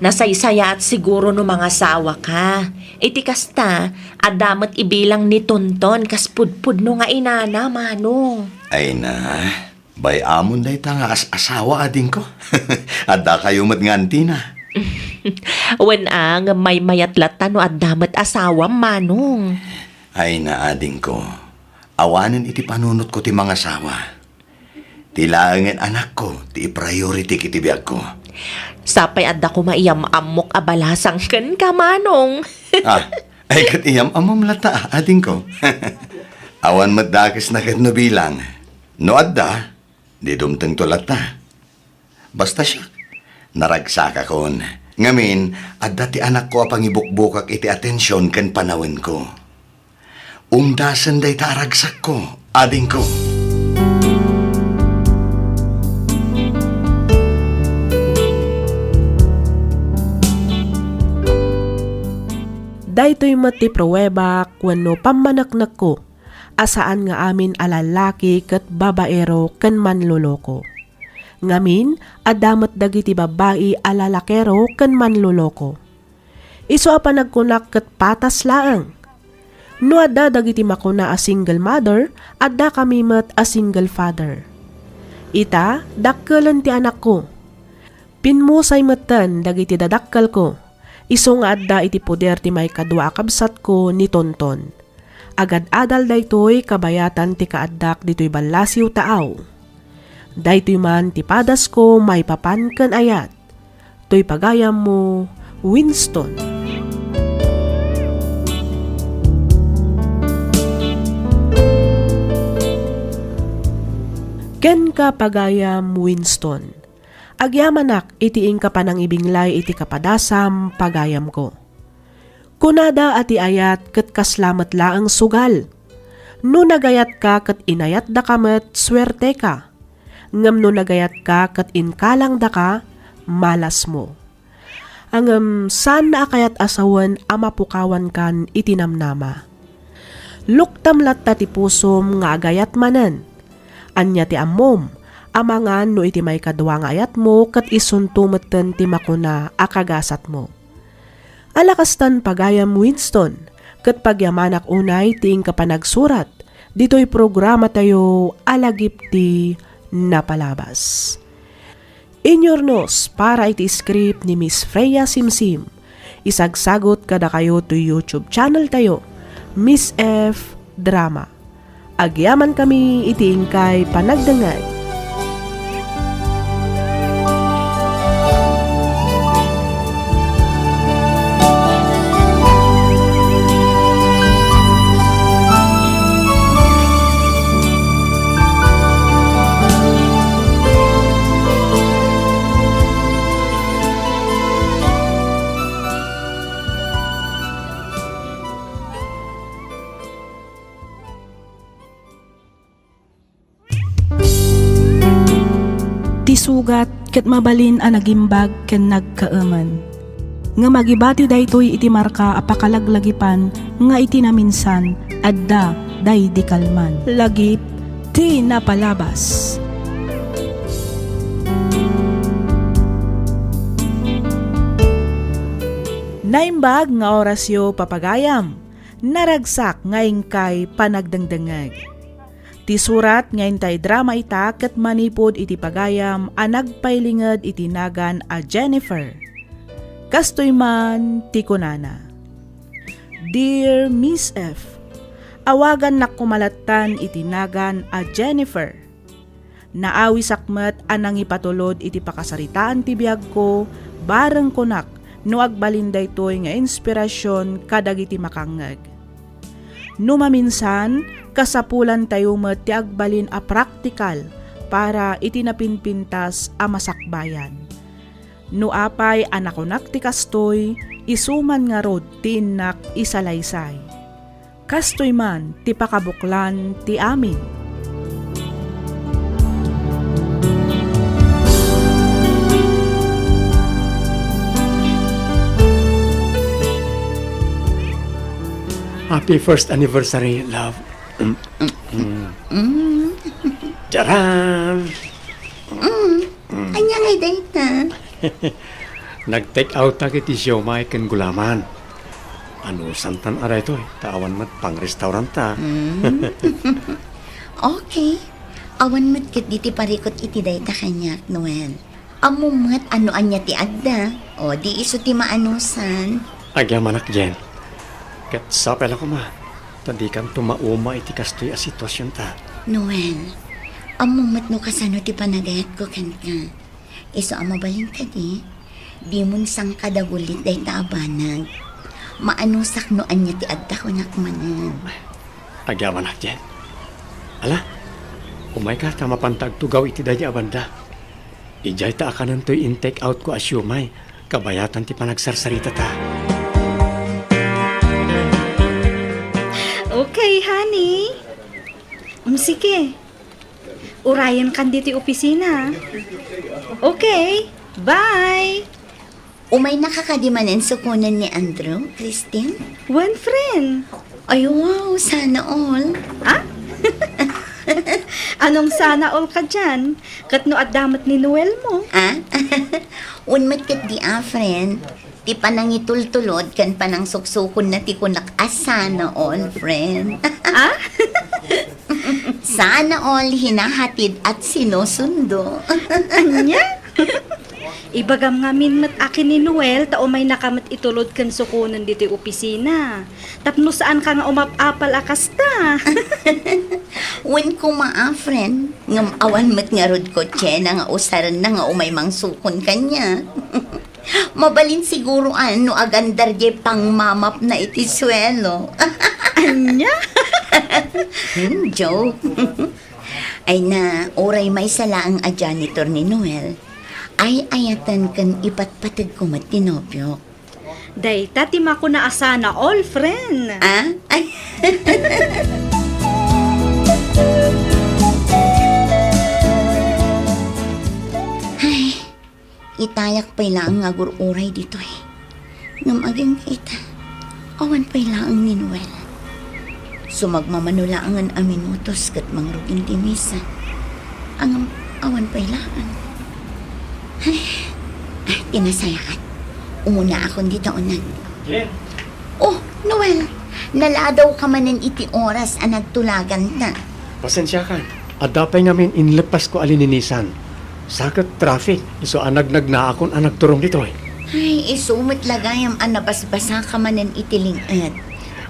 Nasaysayaat siguro no mangasawa ka. Iti kasta, adda met ibilang ni Tonton kas pudpudno nga inana, Manong. Ay na, bay-amon dayta nga as-asawa, adingko. Addakayo met nga antina. Wen a, ngem maymayat latta no adda met asawam, Manong. Ay na, adingko. Awanen iti panunotko ti mangasawa. Ti laengen anakko ti i-priority iti biagko. Sapay adda koma iyam-ammok a balasang kenka, Manong. Ah, ay ket iyam-ammom latta, adingko. Awan met dakesna ket no bilang. No adda, di dumtengto latta. Basta siak, naragsakakon. Ngamin, adda ti anakko a pangibukbukak iti atension ken panawenko. Umdasen dayta a ragsakko, adingko. Daytoy met ti pruebak wenno pammaneknekko a saan nga amin a lallaki ket babaero ken manloloko. Ngamin, adda met dagiti babbai a lalakero ken manloloko. Isu a panagkunak ket patas laeng. No adda dagiti makuna a single mother, adda kami met a single father. Ita, dakkelen ti anakko. Pimmusay metten dagiti dadakkelko, isu nga adda iti poder ti maikadua a kabsatko ni Tonton. Agad-adal daytoy kabayatan ti kaaddak ditoy ballasiw taaw. Daytoy man ti padasko maipapan ken ayat. Toy pagayammo, Winston. Kenka, pagayam Winston. Agyamanak iti inka panangibinglay iti kapadasam, pagayamko. Kunada a ti ayat ket kasla met laeng sugal. No nagayatka ket inayatdaka met, suerteka. Ngem no nagayatka ket inkalangdaka, malasmo. Ngem saanna a kayat a sawen a mapukawankan iti namnama. Luktam latta ti pusom nga agayat manen. Ania ti ammom? Amangan no iti maikadua nga ayatmo ket isunto metten ti makuna a kagasatmo. Ala kastan, pagayam Winston, ket pagyamanak unay ti inka panagsurat ditoy programatayo a Lagip ti Napalabas. Inyurnos para iti script ni Miss Freya Simsim. Isagsagut kadakayo toy YouTube channel tayo, Miss F Drama. Agyamankami iti inkay panagdengngeg. Ti sugat ket mabalin a nagimbag ken nagkaemen. Ngem agibatiw daytoy iti marka a pakalaglagipan nga iti naminsan adda daydi kalman. Lagip ti Napalabas. Naimbag nga orasyo, papagayam. Naragsak nga inkay panagdengdengngeg. Ti surat nga intay drama ita ket manipud iti pagayam a nagpailinged iti nagan a Jennifer. Kastoy man ti kunana, "Dear Miss F, awagannak koma lattan iti nagan a Jennifer. Naawisak met a nangipatulod iti pakasaritaan ti biagko, bareng kunak no agbalin daytoy nga inspirasion kadagiti makangngeg. No maminsan, kasapulantayo met ti agbalin a praktikal para iti napinpintas a masakbayan. No apay a nakunak ti kastoy, isu man ngarud ti innak isalaysay. Kastoy man ti pakabuklan ti amin." Happy first anniversary, love. Mm. Mm. Charan! Mm. Ania ngay dayta? Nag-take out ta iti siomay ken gulaman. Anusantan a daytoy, ta awan met pangrestauranta. Mm. Okay. Awan met ket diti parikut iti dayta kaniak, Noel. Ammom met a no ania ti adda. O, di isu ti maanusan. Agyamanak, Jen. Ket sapay la koma, ta dikanto mauma iti kastoy a situasionta. Noel, ammom met no kasano ti panagayatko kenka. Isu a mabalin kadi, dimon sangkadagulit dayta a banag. Maanusak no ania ti adda kunak manen. Agyamanak, Jen. Ala, umayka ta mapanta agtugaw iti daydi a banda. Idiay ta akanentoy in-take out ko a siomay, kabayatan ti panagsarsaritata. Okay, honey. Mm, sige. Urayenkan ditoy opisina. Okay. Bye. Umaynaka kadi manen sukonen ni Andrew, Christine? Wen, friend. Ay, wow, sana all. Ah? Anong sana all ka diyan? Ket no adda met ni Noel mo? Ah? Wen met ket di a, friend. Ti panangitultulod ken panangsuksukonna ti kunak a sana all, friend. Ah? Sana all hinahatid at sinusundo. Ania? Ibagam ngamin met a ken ni Noel ta umaynaka met itulod ken sukonen ditoy opisina. Tapno saanka nga umap-apal a kasta. Wen koma a, friend, ngem awan met ngarud kotsena nga usarenna nga umay mangsukon kaniak. Mabalin siguro a no agandar diay pangmamapna iti suelo. Ania? Hmm, joke. Ay na, uray maysa laeng a janitor ni Noel, ay-ayaten ken ipatpateg ko met ti nobiok. Dayta ti makuna a sana all, friend. Ah? Ay. Ay, itayak pay laeng nga agur-uray ditoy. Ngem agingga ita, awan pay laeng ni Noel. Sumagmamano laengen a minutos ket mangrugin ti misa. Ngem awan pay laeng. Ay, ay, ti nasayaat. Umunaakon dita uneg. Jen! Oh, Noel, naladawka manen iti oras a nagtulaganta. Pasensiakan. Adda pay ngamin inleppasko a lininisan. Sa ket traffic, isu a nagnagnaakon a nagturong ditoy. Ay, isu met la gayam a nabasbasaka manen iti ling-et.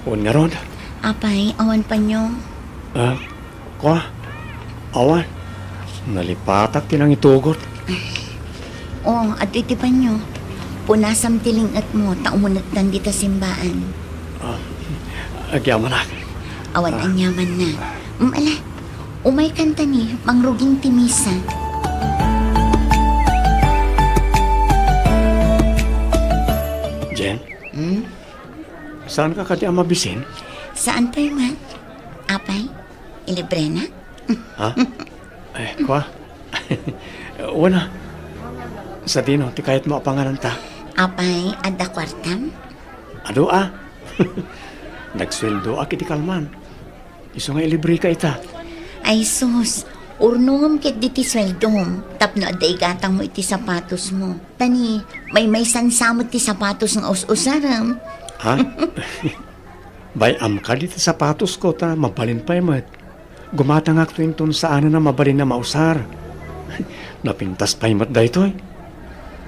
Wen ngarud. Apay, awan panyo? Ah, kua? Awan. Nalipatak ti nangitugot. Oh, adtoy ti panyo. Punasam ti ling-etmo, ta umunegtan dita simbaan. Ah, agyamanak. Awan Ah. aniamanna. Mm, ala, umaykan ta ni, mangrugin ti misa. Jen? Hmm? Saanka kadi a mabisin? Saan pay met? Apay, ilibrena? Ha? Eh, kua? Wen a. Sadino ti kayatmo a pangananta? Apay, adda kuartam? Adu a. Nagsueldoak iti kalman. Isu nga ilibreka ita. Ay sus, urnongem ketdi ti sueldom tapno adda igatangmo iti sapatosmo. Ta ni, maymaysansa met ti sapatos nga us-usarem. Ha? Bay-am kadi ti sapatosko ta mabalin pay met. Gumatangakto inton saanen a mabalin a mausar. Napintas pay met daytoy.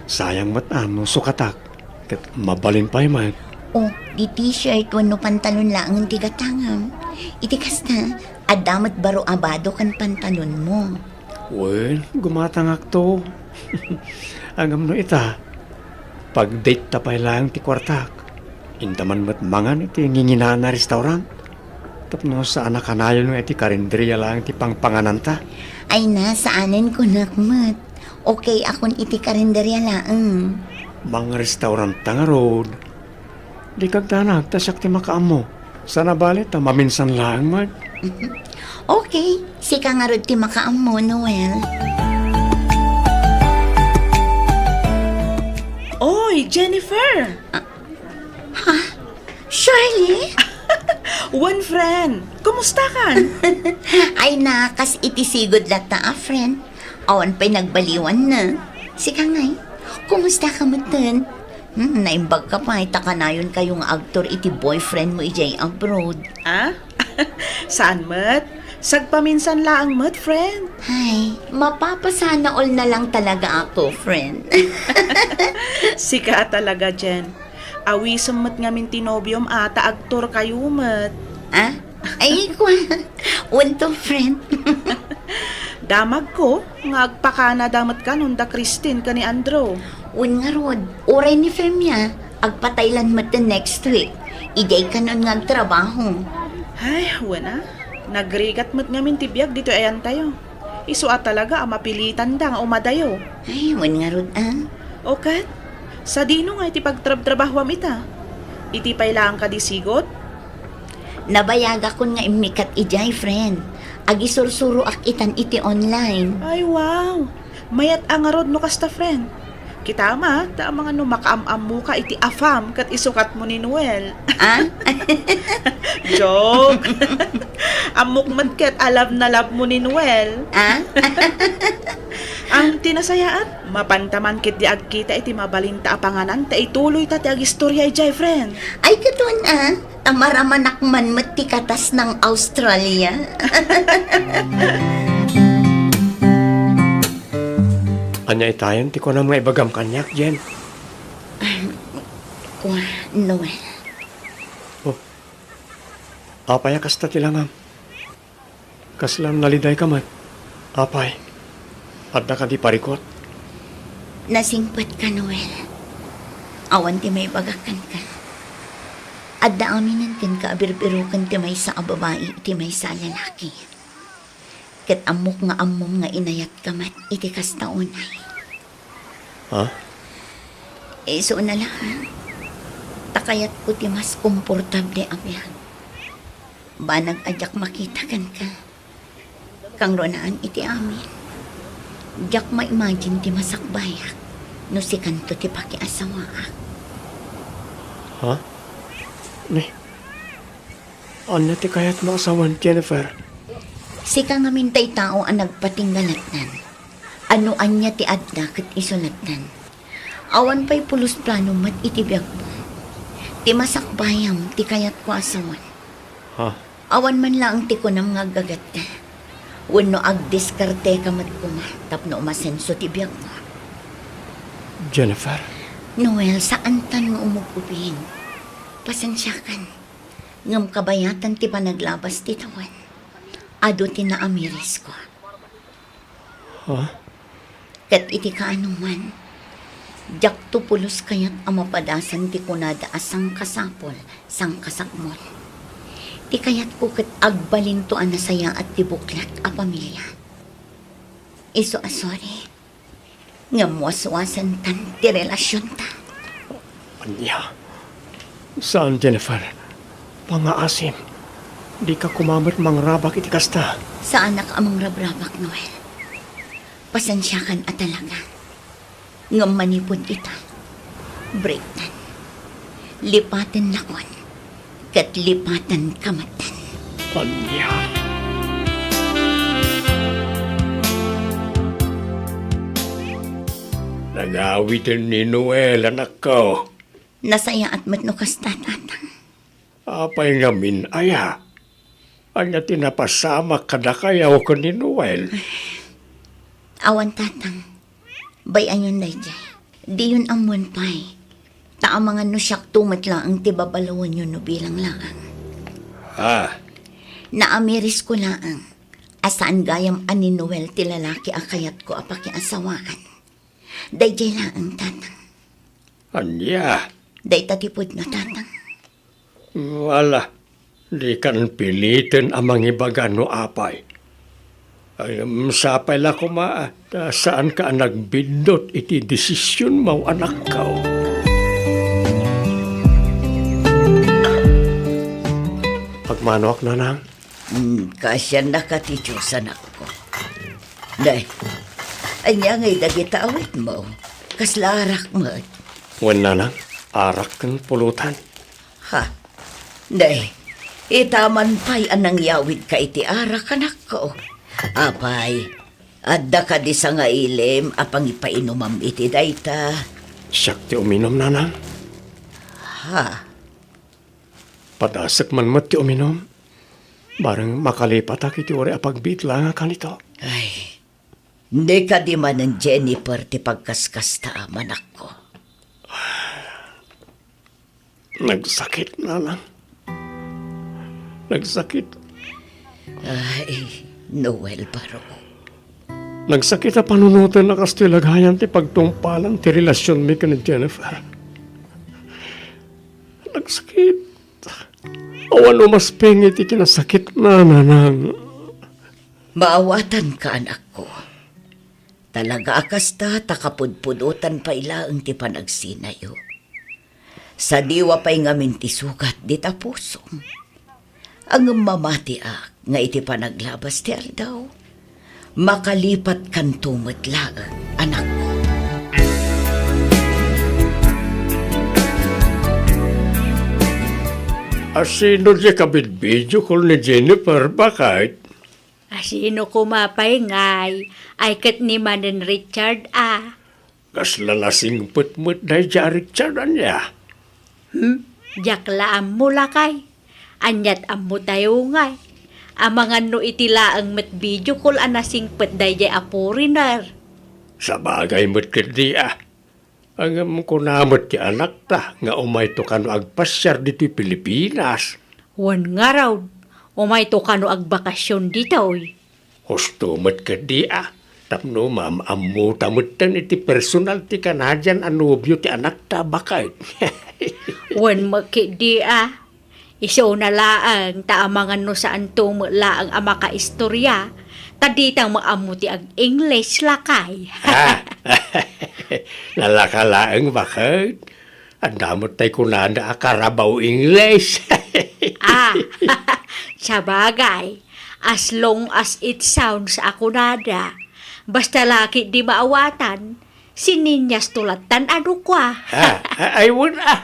Sayang met a no sukatak. Ket mabalin pay met. Oh, di t-shirt wenno pantalon laengen ti gatangam. Iti kasta, adda met baro a bado ken pantalonmo. Wen, gumatangakto. Ngem no ita, pag-date ta pay laeng ti kuartak. Inta man met mangan iti nginginaan a restaurant. Tapno saan a kanayon nga iti karinderia laeng ti pangpangananta. Ay na, saanen kunak met. Okay akon iti karinderia laeng. Mangrestaurant ta ngarud. Dika agdanag ta siak ti makaammo. Sana bale ta maminsan laeng met. Okay, sika ngarud ti makaammo, Noel. Oy, Jennifer! Ah, ha? Shirley? Wen, friend. Kumusta kan? Ay na, kas iti sigud latta a friend. Awan pay nagbaliwan na. Sika ngay, kumusta ka metten? Hmm, naimbag ka pay ta kanayon kayo nga agtor iti boyfriend mo idiay abroad. Ah? Saan met? Sagpaminsan laeng met, friend. Ay, mapapasana all na lang talaga ako, friend. Sika talaga, Jen. Awisem met ngamin ti nobiom a ta agtor kayo met. Ah? Ay, kwa. Wen to, friend. Damagko nga agpakanada met kanon da Christine ken ni Andrew. Wen ngarud, uray ni Femia, agpataylan met the next week. Idiay kanon nga agtrabaho. Ay, wen a. Nagrigat met ngamin ti biag ditoy ayantayo. Isu a talaga a mapilitanda nga umadayo. Ay, wen ngarud a. O ket, sadino nga iti pagtrabtrabahuam ita? Iti pay laeng kadi sigud? Nabayagakon nga immikat idiay, friend. Agisursuroak itan iti online. Ay, wow! Mayat a ngarud no kasta, friend. Kita ma, ta amangan no makaam-ammoka iti afam ket isukat mo ni Noel. Ah? Joke! Ammok met ket a love na love mo ni Noel. Ah? Ang tinasayaat, mapanta man ket di agkita iti mabalinta a panganan ta ituloy ta ti agistorya idiay, friend. Ay, katon, ah? Ta maramanak man met ti katas ng Australia. Ania itayen ti kunam nga ibagam kaniak, Jen? Kua, Noel. Oh. Apay a kasta ti langam? Kasla nalidayka met? Apay, adda kadi parikut? Nasingpetka, Noel. Awan ti maibagak kenka. Adda aminen kenka a birbiroken ti maysa a babai iti maysa a lalaki. Ket ammok nga ammom nga inayatka met iti kasta unay. Ha? Isu na lang, ta kayatko ti mas komportable a biag. Banag a diak makita kenka. Kangrunaan iti amin, diak ma-imagine ti masakbayak no sikanto ti pakiasawaak. Ha? Ni, ania ti kayatmo a sawen, Jennifer? Sika ngamin tay tao a nagpatingga lattan. Ano ania ti adda ket isu lattan. Awan pay pulos plano met iti biagmo. Ti masakbayam ti kayatko a sawen. Ha? Awan man laeng ti kunam nga aggagatka. Wenno agdiskarteka met koma tapno umasenso ti biagmo. Jennifer? Noel, saantan nga umug-ubing. Pasensiakan. Ngem kabayatan ti panaglabas ti tawen, adu ti naamirisko. Ha? Ket iti kaanoman, diakto pulos kayat a mapadasan ti kunada a sangkasapul, sangkasakmol. Ti kayatko ket agbalinto a nasayaat ti buklat a pamilia. Isu a sorry, ngem waswasentan ti relasionta. Ania? Saan, Jennifer. Pangaasim. Dika koma met mangrabak iti kasta. Saanak a mangrabrabak, Noel. Pasensiakan a talaga. Ngem manipud ita, breaktan. Lipatennakon. Ket lipatanka metten. Ania? Nagawiden ni Noel, anakko. Nasayaat met no kasta, Tatang. Apay ngamin aya? Ania ti napasamak kadakayo ken ni Noel? Awan, Tatang. Bay-ayon daydiay. Diyon ammoen pay. Ta amangan no siakto met laeng ti babaloenyo no bilang laeng. Ah. Naamirisko laeng a saan gayam a ni Noel ti lalaki a kayatko a pakiasawaan. Daydiay laeng, Tatang. Ania? Dayta ti pudno, Tatang. Wala, dikan piliten a mangibaga no apay. Ay, sapay la koma, ta saanka a nagbiddut iti desisionmo, anakko. Agmanoak, Nanang. Hmm, kaasiannaka ti Dios, anakko. Nay, ania ngay dagita awitmo? Kasla arak met? Wen, Nanang, arak ken pulutan. Ha? Nay, Ita man pay a nangyawidka iti arak, anakko. Apay, adda kadi sangailem a pangipainumam iti dayta? Siak ti uminum, nanang. Ha? Padasek man met ti uminum. Bareng makalipatak iti uray a pagbiit laeng a kanito. Ay, di kadi manen Jennifer ti pagkaskasta, anakko. Nagsakit, nanang. Nagsakit. Ay, Noel Baro. Nagsakit a panunoten a kastoy lagayan ti pagtungpalan ti relasionmi ken ni Jennifer. Nagsakit. Awan umasping iti kinasakit na, nanang. Maawatanka, anakko. Talaga a kasta ta kapudpudotan pay laeng ti panagsinayo. Sadiwa pay ngamin ti sugat dita pusom. Ngem mamatiak nga iti panaglabas ti aldaw, makalipatkanto met laeng, anakko. Asino diay kabidbidio call ni Jennifer, baket? Asino koma pay ngay, ay ket ni manen Richard a? Kasla nasingpet met daydiay a Richard, ania? Hmm? Diak la ammo, lakay. Aniat ammo tayo ngay? Amangan no iti laeng met video call a nasingpet daydiay a foreigner. Sabagay met ketdi a. Ngem kuna met ti anakta nga umayto kano agpasiar ditoy Pilipinas. Wen ngarud, umayto kano agbakasion ditoy. Husto met ketdi a, tapno maam-ammota metten iti personal ti Canadian a nobio ti anakta, baket. Wen met ketdi a, isuna laeng ta amangan no saanto met laeng a makaistorya, ta ditang maammo ti ag-English, lakay. Ah, nalaka laeng, baket. Adda met tay kunada a Carabao English. Ah, sabagay, as long as it sounds a kunada. Basta la ketdi maawatan, sininyas to lattan a dukua. Ah, ah, ay, wen, ah.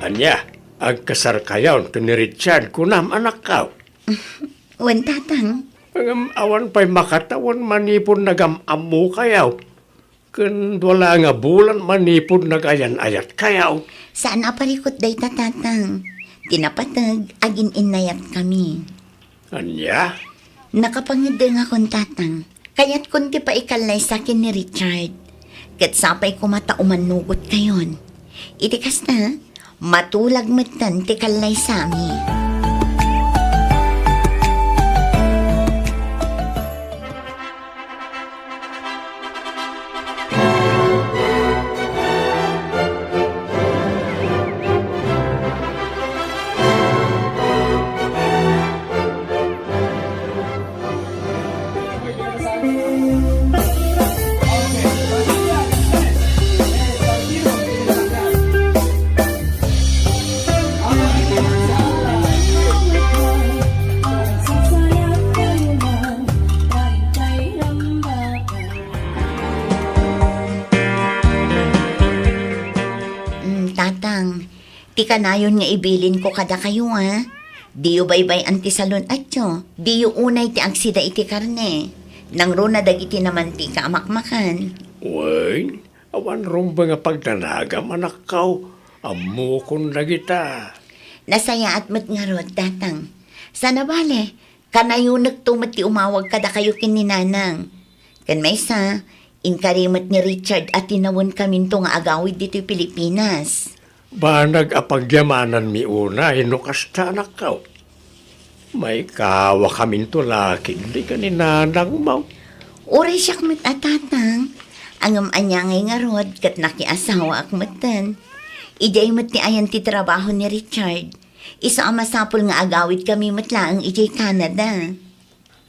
Ania, agkasarkayon ken ni Richard, kunam, anakko? Wen, tatang. Ngem awan pay makatawen manipud nagam-ammokayo. Ken dua la nga bulan manipud nagayan-ayatkayo. Saan a parikut dayta, tatang. Ti napateg, agin-innayatkami. Ania? Nakapangeddengakon, tatang. Kayatkon ti paikallaysa ken ni Richard. Ket sapay koma ta umannugotkayon. Iti kasta, matulag metten ti kallaysami. Mm, tatang, ti kanayon nga ibilinko kadakayo, a? Diyo baybay-an ti salun-atyo. Diyo unay ti agsida iti karne. Nangruna dagiti namantika a makmakan. Wen, awan rumbeng a pagdanagam, anakko. Ammokon dagita. Nasayaat met ngarud, tatang. Sana bale, kanayonekto met ti umawag kadakayo ken ni nanang. Ken maysa, inkari met ni Richard a tinawenkaminto nga agawid ditoy Pilipinas. Banag a pagyamananmi unay no kasta, anakko. Maikawakaminto la ketdi ken ni nanangmo. Uray siak met a tatang, ngem ania ngay ngarud ket nakiasawaak metten. Idiay met ti ayan ti trabaho ni Richard. Isu a masapul nga agawidkami met laeng idiay Canada.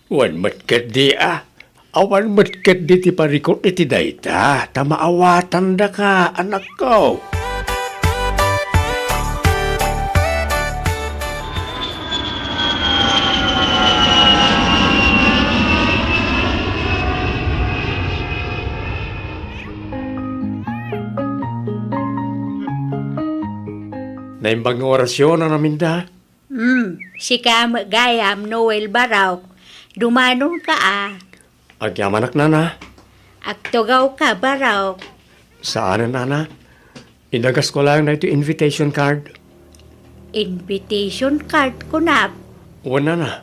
Wen met ketdi a, awan met ketdi ti parikut iti dayta, ta maawatandaka, anakko. Naimbag nga orasyon a naminda. Hmm, sika met gayam, Noel Barok. Dumanonka a. Agyamanak, nana. Agtugawka, Barok. Saanen, nana. Idagasko laeng daytoy invitation card. Invitation card, kunam? Wen, nana.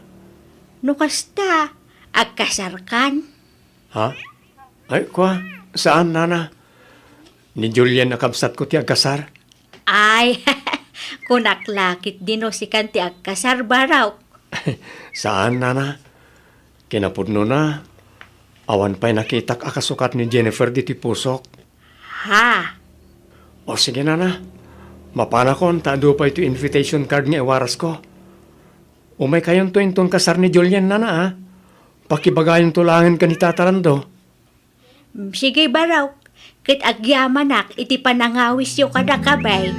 No kasta, agkasarkan? Ha? Ay, kua, saan, nana? Ni Julian a kabsatko ti agkasar. Ay, kunak la ketdi no sikan ti agkasar, Barok. Saan, nana. Kinapudnona, awan pay nakitak a kasukat ni Jennifer ditoy pusok. Ha? O sige, nana. Mapanakon ta adu pay toy invitation card nga iwarasko. Umaykayonto inton kasar ni Julian, nana, a. Pakibagayonto laengen ken ni Tata Lando. Mm, sige, Barok, ket agyamanak iti panangawisyo kadakayo.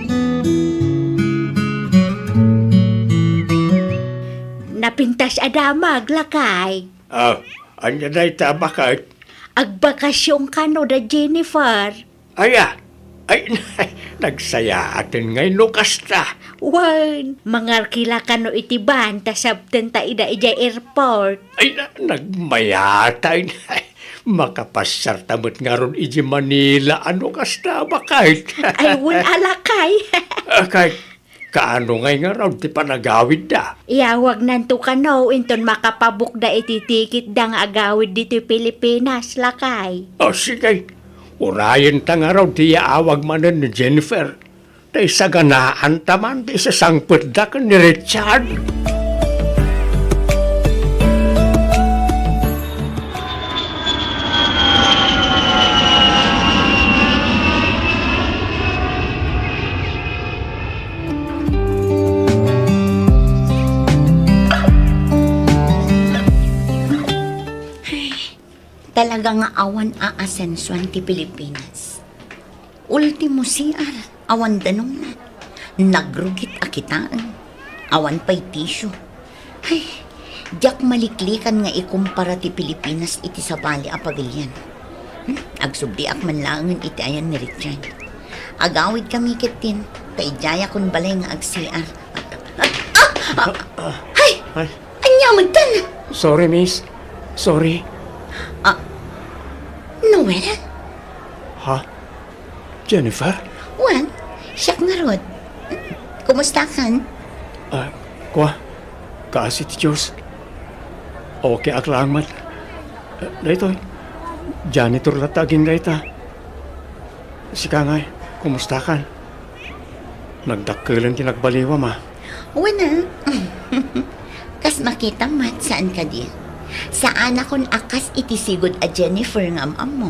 Napintas a damag, lakay. Ah, ania dayta, baket? Agbakasyon kano da Jennifer. Aya, ay, nagsayaaten ngay no kasta. Wen, mangarkila kano iti van ta sabtenta ida idiay airport. Ay, na, nagmayat, ay, makapasiarta met ngarud idiay Manila a no kasta, baket. Ay, wen, a, lakay. Akay, kaano ngay ngarud ti panagawidda? Iyawagnanto kano inton makapabukda iti tikitda nga agawid ditoy Pilipinas, lakay. O, sige. Urayenta ngarud ti yaawag manen ni Jennifer. Ta isaganaanta man ti isasangpetda ken ni Richard. Talaga nga awan a asensuan ti Pilipinas. Ultimo C R, awan danumna. Nagrugit a kitaen. Awan pay tissue. Ay, diak maliklikan nga ikumpara ti Pilipinas iti sabali a pagilian. Hmm, agsubliak man laengen iti ayan ni Richard. Agawidkami ketdin, ta idiayakon balay nga ag-C R. Ah! Ah! Ah! Ay! Ay! Ania met tan? Sorry, miss. Sorry. Ah, Noel? Ha? Jennifer? Wen, siak ngarud. Kumustakan? Ah, kua, kaasi ti Diyos. Okay ak laeng met. Ah, daytoy, janitor latta agingga ita. Sika ngay, kumustakan? Nagdakkelen ti nagbaliwam, a. Wen a. Kas makitam met, saan kadi? Saanakon a kas iti sigud a Jennifer nga am-ammom.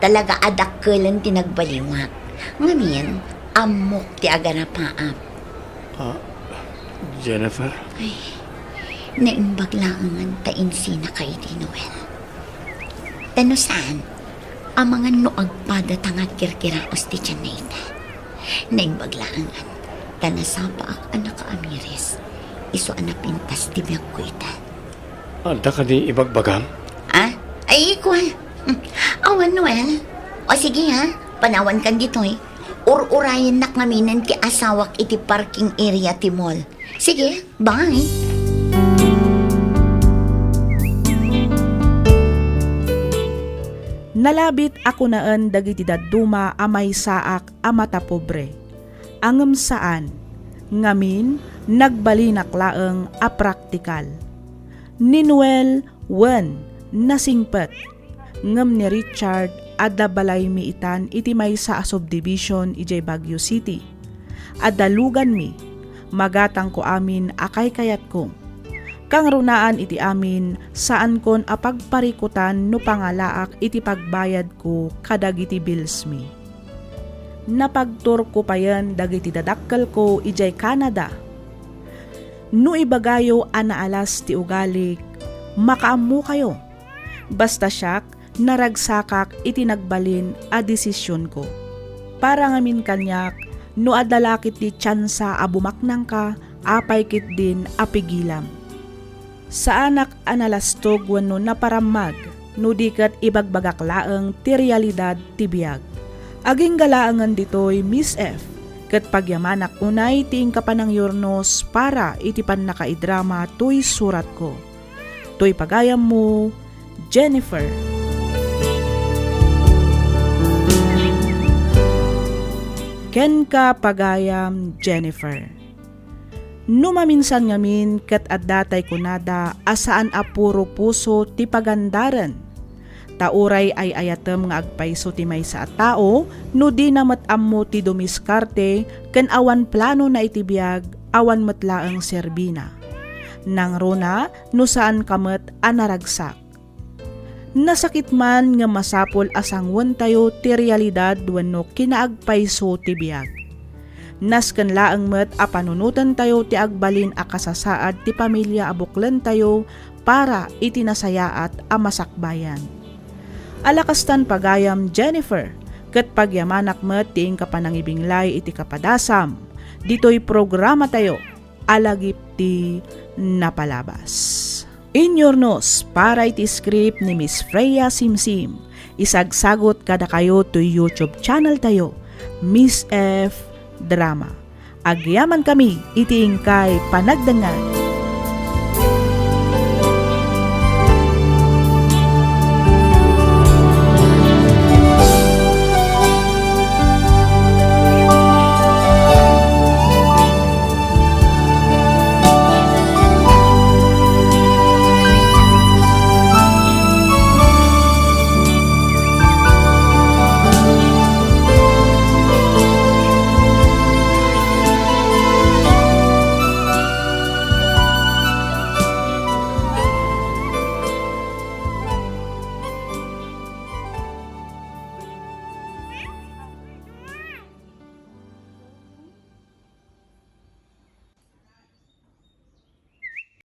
Talaga a dakkelen ti nagbaliwak. Ngamin, ammok ti agarapaap. Ah, Jennifer? Ay, naimbag laengen ta insinaka idi, Noel. Ta no saan, amangan no agpada ta nga agkirkiraos ti tianna ita. Naimbag laengen, ta nasapaak a nakaamiris, isu a napintas ti biagko ita. Adda kadi ibagbagam? Ah? Ay, kua. Hmm. Awan, Noel. O sige, ha, panawankan ditoy. Ur-urayennak ngaminen ti asawak iti parking area ti mall. Sige, bye. Nalabit a kunaen dagiti dadduma a maysaak a matapobre. Ngem saan. Ngamin, nagbalinak laeng a praktikal. Ni Noel, wen, nasingpet. Ngem ni Richard, adda balaymi itan iti maysa a subdivision idiay Baguio City. Adda luganmi, magatangko amin a kaykayatko. Kangrunaan iti amin, saankon a pagparikutan no pangalaak iti pagbayadko kadagiti billsmi. Napagturko payen dagiti dadakkelko idiay Canada. No ibagayo a naalas ti ugalik, makaammokayo. Basta siak, naragsakak iti nagbalin a desisionko. Para ngamin kaniak, no adda la ketdi tiansa a bumaknangka, apay ketdin a pigilam. Saanak a nalastog wenno naparammag, no di ket ibagbagak laeng ti realidad ti biag. Agingga laengen ditoy, Miss F, ket pagyamanak unay ti inka panangyurnos para iti pannakaidrama toy suratko. Toy pagayammo, Jennifer. Kenka, pagayam Jennifer. No maminsan ngamin ket adda tay kunada a saan a puro puso ti pagandaren. Ta uray ay-ayatem nga agpayso ti maysa a tao no dina met ammo ti dumiskarte ken awan planona iti biag, awan met laeng serbina. Nangruna no saanka met a naragsak. Nasakit man ngem masapul a sanguentayo ti realidad wenno kinaagpayso ti biag. Nasken laeng met a panunotentayo ti agbalin a kasasaad ti pamilia a buklentayo para iti nasayaat a masakbayan. Alakastan pagayam Jennifer, ket pagyamanak met ti inka panangibinglay iti kapadasam ditoy programatayo a Lagip ti Napalabas. Inyurnos para iti script ni Miss Freya Simsim. Isagsagot kadakayo toy YouTube channel tayo, Miss F Drama. Agyamankami iti inkay panagdengngeg.